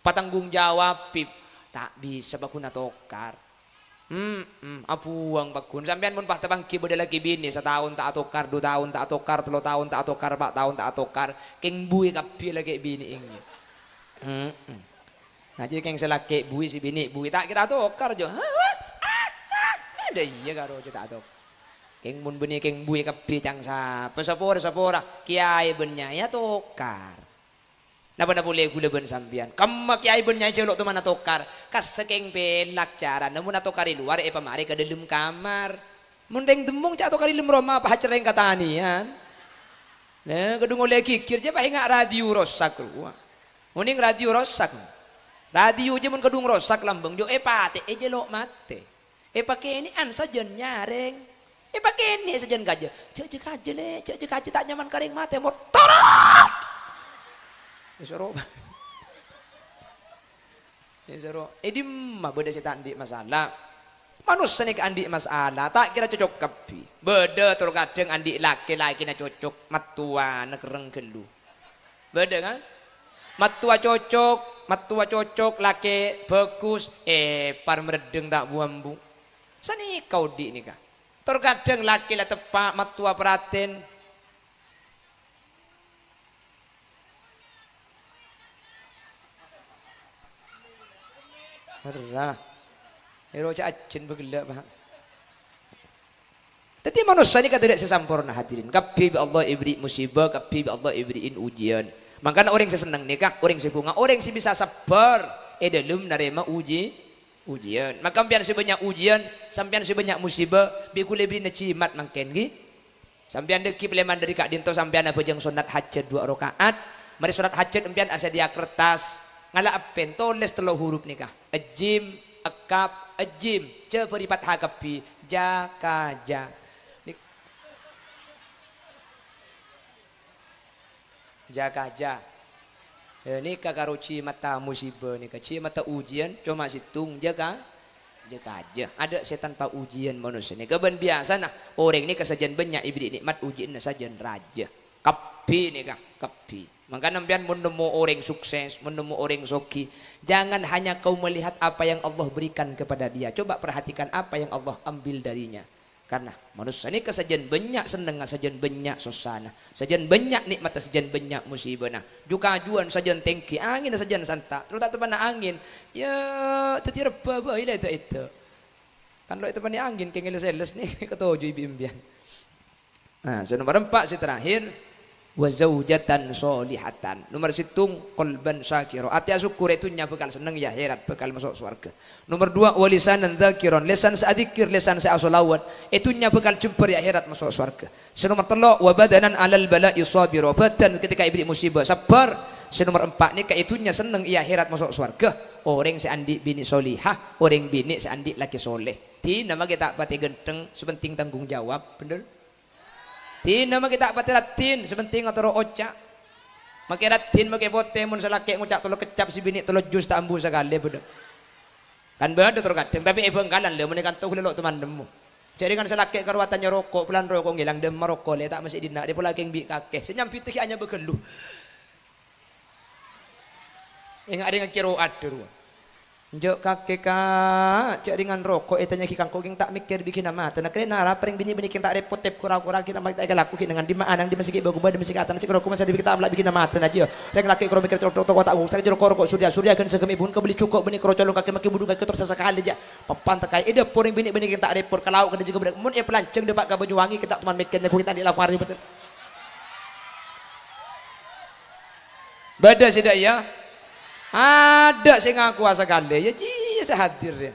Patanggung jawab, Bib. Ta' bisa paggun atokar. Hmm, hmm, abuwâng paggun. Sampèyan mon pas tapangghi bâdâ lakè binè, sataon ta' atokar, du taon ta' atokar, tello taon ta' atokar, pa' taon ta' atokar. Kèng buwi kabbhi lakè binè ènggi. Hmm, hmm. Ngajhi kèng sè lakè buwi, sè binè buwi. Ta' kèra atokar, Jo. Hah, wah, ah, ah, ah. Dâ' iyâ karo Jo ta' atokar. Kèng mon bânnè kèng buwi kabbhi ca'na sapa? Sapora, sapora. Kèyaè bân nyaè atokar. Napa-napa polè ghulâ bân sampèyan. Kemma kèyaè bân nyaè jhâ' lo' toman atokar. Ka sakèng pèlak carana mon atokar è lowar èpamarè ka dâlem kamar. Mon rèng demmong cè' atokar è dâlem roma pas acerrèng katanèyan. Nah, kadhung ollè ghighir jhâ' pas enga' radio rosak rowa. Onèng radio rosak. Radio jhâ' mon kadhung rosak lambâng jhâ' èpatè'è jhâ' lo' matè. Èpakènè'an sajân nyarèng. Èpakènè' sajân kajâ. Jhâ', jhâ' kajâ, Lè'. Jhâ', jhâ' kajâ, ta' nyaman karèng matè, motorot! Èsoro. Èsoro. È dimma bâdâ sè ta' andi' masalah? Manossa nèka andi' masalah, ta' kèra cocok kabbhi. Bâdâ tor kadhâng andi' lakè, lakèna cocok, mattowana kerrèng ghâllu. Bâdâ, kan? Mattowa cocok, mattowa cocok, lakè bhâghus, èpar mreddheng ta' bu-ambu. Sanèka odi' nèka. Tor kadhâng lakè la teppa', mattowa pratèn. Herra. Ero ca' ajjhân bâghellâ', Pa'. Dhâddhi, manossa nèka tadâ' sè samporna, hadirin. Kabbhi bi' Allah èberri' musibâ, kabbhi bi' Allah èberri'in ujian. Mangkana orèng sè senneng nèka, orèng sè bhunga, orèng sè bisa sabbhâr è dâlem narèma uji-, ujian. Maka sampèyan sè bânnya' ujian, sampèyan sè bânnya' musibâ, bi' ghulâ èberri'na jimat mangkèn, ghi? Sampèyan dâggi' palèman dâri ka'dinto, sampèyan abhâjâng sonnat hajat duwâ' raka'at. Marè sonnat hajat, sampèyan asadhiyâ kertas, ngala' pèn, tolès tello' huruf nèka. Ajim, Ekap, ejim, jâ bâri' patha kabbhi, ja, kaja. Ni-, ja, kaja. Ya, nèka karo jimatta musibah nèka. Jimatta ujian coma sèttong, ja, ka-, ja, kaja. Adâ' sè tanpa ujian manossa nèka. Bân biyasana orèng nèka sajân bânnya' èbèrri' nè'mat ujianna sajân rajâ. Kabbhi nèka, kabbhi. Mangkana sampèyan mon nemmo orèng sukses, mon nemmo orèng soghi, jangan hanya kau melihat apa yang Allah berikan kepada dia. Coba perhatikan apa yang Allah ambil darinya. Karna manossa nèka sajân bânnya' sennengnga, sajân bânnya' sossana, sajân bânnya' nè'matta, sajân bânnya' musibana. Ju-kajuwân sajân tèngghi, angènna sajân santa', terro ta' teppa'na angèn, ya, dhâddhi rebbhâ bhâi la èdâ'-èdâ'. Kan lo' èteppanè angèn, kèng èles-èles nè, katoju' bi' sampèyan. Nah, sè nomer empa', sè terakhir, "Wa zaujatan sholihatan." Nomer sèttong, "Qalban syakira." Atè asokkor è dhunnya bhâkal senneng, è akhèrat bhâkal maso' sowarghâ. Nomer duwâ', "Wa lisanan dzakiran." Lèsan sè adzikir, lèsan sè asholawat. È dhunnya bhâkal jembhâr, è akhèrat maso' sowarghâ. Sè nomer tello', "Wa badanan 'alal bala'i shabira." Bhâdhân ketika èbèrri' musibah, sabbhâr. Sè nomer empa' nèka è dhunnya senneng, è akhèrat maso' sowarghâ. Orèng sè andi' binè' sholihah, orèng binè' sè andi' lakè sholeh. Dinah makè ta' patè ghântheng, sè pentèng tanggung jawab, bhender? Dinah makè ta' patè raddhin, sè pentèng atoro' oca'. Makè raddhin, makè potè, mon sè lakè' ngoca' tello keccap, sè binè' tello jus ta' ambu sakalè, bhender? Kan bâdâ tor kadhâng, tapè è Bhângkalan, lha, mon è kanto ghulâ lo' toman nemmo. Jhâ' rèngan sè lakè' karowa tanya roko', polana roko' ngèlang, dâmma roko' lè, ta' masè dinna', rè pola kèng bi' kakè. Sè nyambit ghi' anyabâ ghâllu. Enga' rèng kèro adhâ rowa. "Enjâ' kakè, Ka', jhâ' rèngan roko' ètanya'aghi kangko' kèng ta' mèkkèr bigina matana. Karè narap rèng binè'-binè' kèng ta' rèpot, tep kora-kora kèng ta' makè ta' èkalakoaghi nèngan dimma anang dimma sè ghi' bâghu bâdâ mè sè ka'atana cè' roko' masa dibighi ta' amla bigina matana jiyâ. Rèng lakè' koro mèkkèr coro' toko ta' gu, ta' joro koro ko' surya, surya ghân sèghemè bun kabelli jhuko' bânnè koro colong kakè makè budhu kakè tor sasakalè jiyâ. Papan tekkaè è dâpor rèng binè'-binè' kèng ta' rèpot, ka lao' kadhi jiyâ ghâbâdhâk. Mon è Palancèng dâpa' ka Banyuwangi kèng ta' toman mèkkèr nyabâ kèng ta' andi' lakowan ribet." Bâdâ sè dâ' iyâ? Adâ' sè ngakowa sakalè, yâ jiyâ sè hadir, yâ.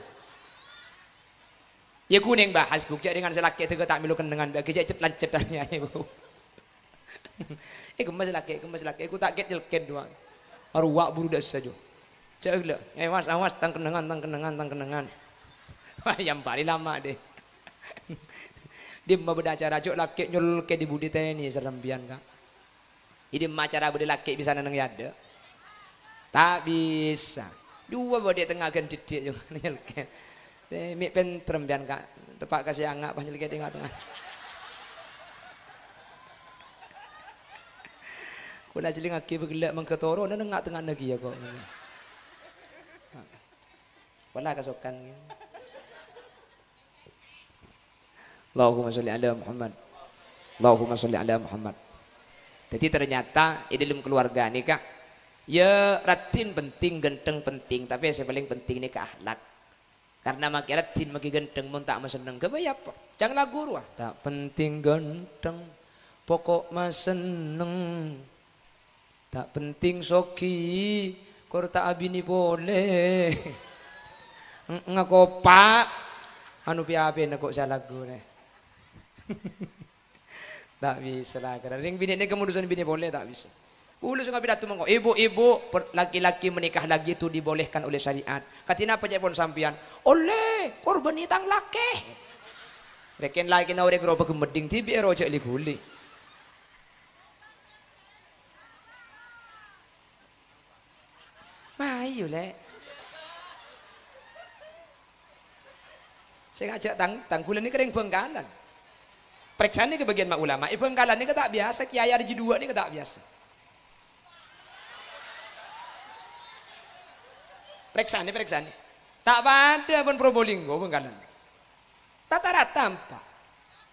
Yâ ghunèng bahas, Bu', jhâ' rèngan sè lakè' dhâgghâ' ta' mèlo kennengngan, bâgi jhâ' cet-lancet, yâ, Bu'. Eh, ghemmes lakè', ghemmes lakè', ghu ta' kèt-nyèlkèt duwâ'. Arowa' buru dâ'essa, Jo. Jhâ' ghellâ', eh, awas, awas, tang kennengngan, tang kennengngan, tang kennengngan. Wah, yamparè lama', deh. Dimma bâdâ acara, Jo, lakè' nyolkè di budi teni sareng sampèyan, Ka'. È dimma acara bâdâ lakè' bisa nennengngè adâ'? Ta' bisa. Jhuwâ bâdâ è tengnga ghân dhiddhi', jhuwâ nyèlkè. Tè, mè' pènter sampèyan, Ka'. Teppa' ka sè anga', pas nyèlkè è tengnga-tengnga. Kaulâ jhelling aghi bâ' ghellâ' mangghâ toro' neng-, neng-, tengnga'na kèya, kok. Pola kasokan, kèya. Allahumma sholli ala Muhammad. Allahumma sholli ala Muhammad. Jadi ternyata è dâlem kaluwarga nèka, yâ, raddhin penting, ghântheng penting, tapè sè palèng penting nèka akhlak. Karna makè raddhin, makè ghântheng, mon ta' masenneng, ghâbây apa? Ca'na lagu rowa. Ta' penting ghântheng, poko' masenneng. Ta' penting soghi, kor ta' abinè polè. Ng-, ngakopa'. Anu, pi-apèna kok sè alaghu, nè. Ta' bisa la, karana rèng binè' nèka mon urusan binè' polè ta' bisa. Kaulâ sè ngapidato mangko, ibu-ibu, per-, laki-laki menikah lagi itu dibolehkan oleh syariat. Kadhi napa ca'èpon sampèyan? Ollè, kor bânnè tang lakè. Rèken lakèna orèng rowa ghemmeddhing, dhibi' ro jhâ' li-ghuli. Mayu, Lè'. Sè ngajhâk tang-, tang ghulâ nèka rèng Bhângkalan. Parèksanè ka bâgiyân ma-, ulama. È Bhângkalan nèka ta' biyasa, kèyaè arjhi duwâ' nèka ta' biyasa. Parèksanè, parèksanè. Ta' padâ bân Probolinggo Bhângkalan. Rata-rata empa'.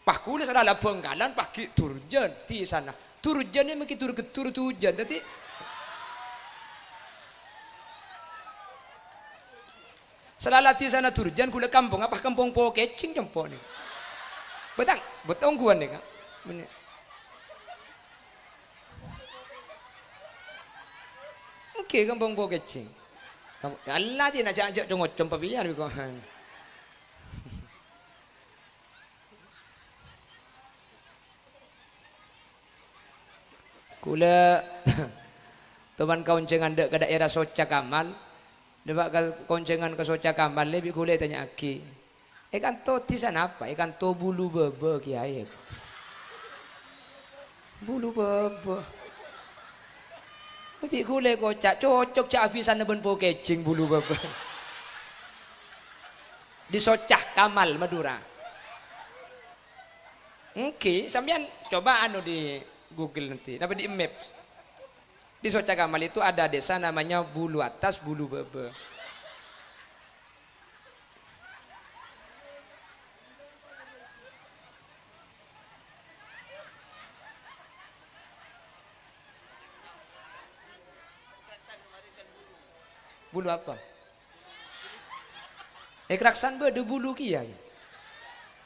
Pas ghulâ sè la Bhângkalan, pas ghi' Durjan, dhisana. Durjan nè mangkè dur-gheddur Durjan. Dhâddhi, sè la dhisana Durjan, ghulâ kampongnga pas kampong Pokecing compo' nè. Bâtang, bâtong ghun nè, Ka'. Mennè. Èngghi kampong Pokecing. Kam-, Allah, dina jhâ'-jhâ' co-ngoco pabiyan, kok. Kaulâ toman kaonjhângan dâ', ka daerah Soca Kamal, Dâpa' ka konjhângan ka Soca Kamal, bi' ghulâ ètanya'aghi, "È kanto dhisa napa?" "È kanto bulu bâbâ, Kèyaè." Bulu bâbâ. Bi' ghulâ koca', cocok jâ' abhisanna bân po kèjhing bulu bâbâ. Di Soca Kamal, Madura. Èngghi, sampèyan coba anu di Google nanti, napa di Maps. Di Soca Kamal itu ada desa namanya Bulu Atas, Bulu Bâbâ. Bulu apa? È Kraksan bâdâ bulu kèya.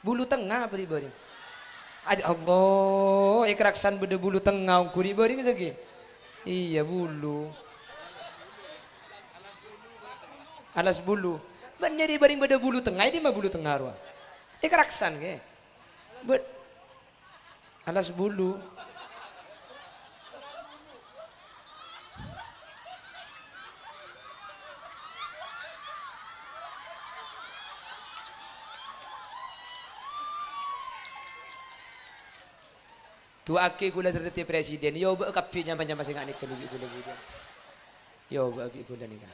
Bulu tengnga bâri'-bâri'. Ad-, Allah, è Kraksan bâdâ bulu tengnga ongghu ri'-bâri' sagghi. Iyâ, bulu. Alas bulu. Bânnè ri'-bâri' bâdâ bulu tengnga, è dimma bulu tengnga rowa? È Kraksan, ghi. Bâ-, Alas bulu. Du'aaghi ghulâ dhâddhi presiden, èobâ'â kabbhi nyama-nyama sè nga' nèka bi' ghulâ, ghulâ. Èobâ'â bi' ghulâ nèka.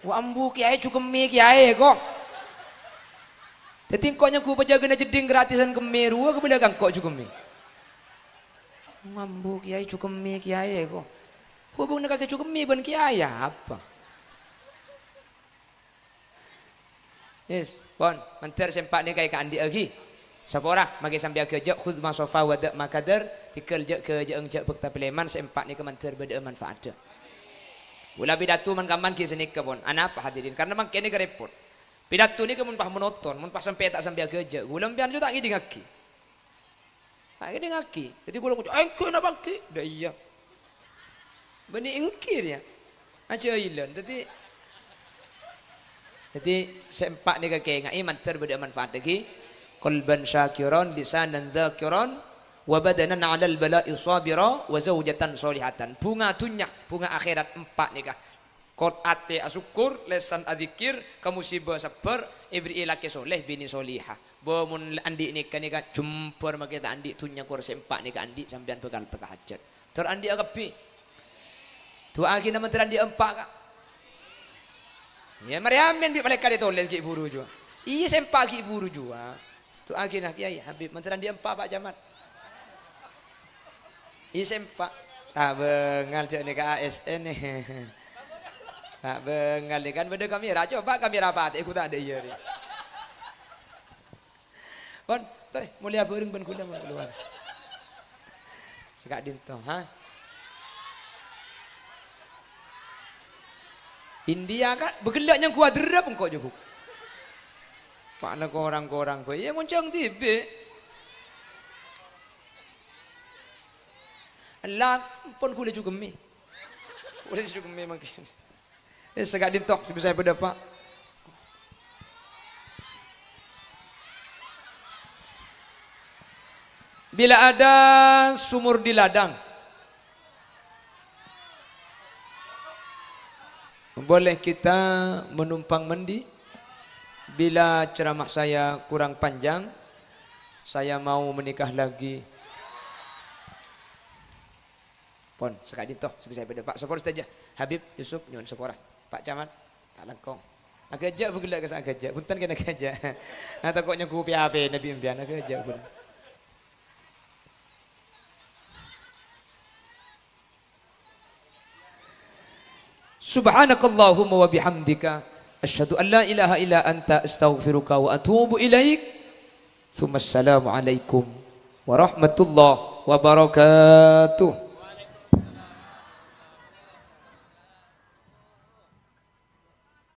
Wa ambu kèyaè jhukemmè kèyaè, ko. Dhâddhi engko' nyangghu pajâgâna jeddhing gratisan kemmè rowa, kabâlâ ka engko' jhukemmè. Wa ambu kèyaè jhukemmè kèyaè, ko. Hubunganna kakè jhukemmè bân kèyaè apa? Yes, pon, mandhâr sè empa' nèka èkaandi'âghi. Sapora, makè sampè' aghâjâ', khudz ma shafa wa da' ma kadar, tèghâl jâ', ghâjâ'âng jâ' bâkta palèman, sè empa' nèka mandhâr bâdâ'â manfaatta. Ghulâ pidato man-kamman ghi' sanèka, pon. Anapa, hadirin? Karna mangkèn nèka rèpot. Pidato nèka mon pas monoton, mon pas sampè' ta' sampè' aghâjâ', ghulâ sampèyan jâ' ta' ngèdingngaghi. Ta' ngèdingngaghi. Dhâddhi kaulâ ngoca', "Èngghi napa èngghi?" Dâ' iyâ. Bânnè èngghi rèya. Ajâhilan. Dhâddhi, dhâddhi sè empa' nèka kaènga'è mandhâr bâdâ'â manfaatta ghi. Qalban syakiran, lisanan dzakiran, wa badanan 'alal bala'i shabira, wa zaujatan shalihatan. Bhunga dhunnya, bhunga akhèrat empa' nèka. Kot atè asokkor, lèsan adzikir, ka musibâ sabbhâr, èbèrri'i lakè soleh, binè solihah. Bâ, mon andi' nèka, nèka jembhâr makè ta' andi' dhunnya, kor sè empa' nèka andi', sampèyan bhâkal tekka hajhât. Tor andi'â kabbhi. Du'aaghina mandhâr andi'â empa', Ka'. Iyâ, marè amin bi' malaèkat ètolès ghi' buru jhuwa. Iyâ, sè empa' ghi' buru jhuwa. Du'aaghina, Kèyaè, Habib, mandhâr andi'â empa', Pak Camat. Iyâ, sè empa'. Ta' bângal jâ' nèka A S N. Ta' bângal, kan bâdâ kamera. Coba kamera patè, ghu ta' ada iyâ, rè. Pon, torè, molèya bhâreng bân ghulâ, mon kalowar. Sè ka'dinto, ha? India, Ka', bâghellâ' nyangghu adherrep engko' jhughuk. Pa'na korang-korang bhâi, iyâ, ngonjhâng dhibi'. Ella, pon ghulâ jhughemmè. Ghulâ jhughemmè mangkèn. Eh, sè ka'dinto, sè bisa èpadâpa'. Bila ada sumur di ladang, boleh kita menumpang mandi. Bila ceramah saya kurang panjang, saya mau menikah lagi. Pon, sè ka'dinto, sè bisa èpadâpa'. Sapora sadhâjâ. Habib, Yusuf, nyo'on sapora. Pak Camat, ta' langkong. Aghâjâ' bâghellâ' ka sè aghâjâ'. Bhunten kèng aghâjâ'. Nah, tako' nyangghu pè-apèna bi' sampèyan, aghâjâ' bhunten. Subhanakallahumma wa bihamdika, asyhadu an la ilaha illa anta, astaghfiruka wa atubu ilaik. Tsumma assalamualaikum warahmatullahi wabarakatuh.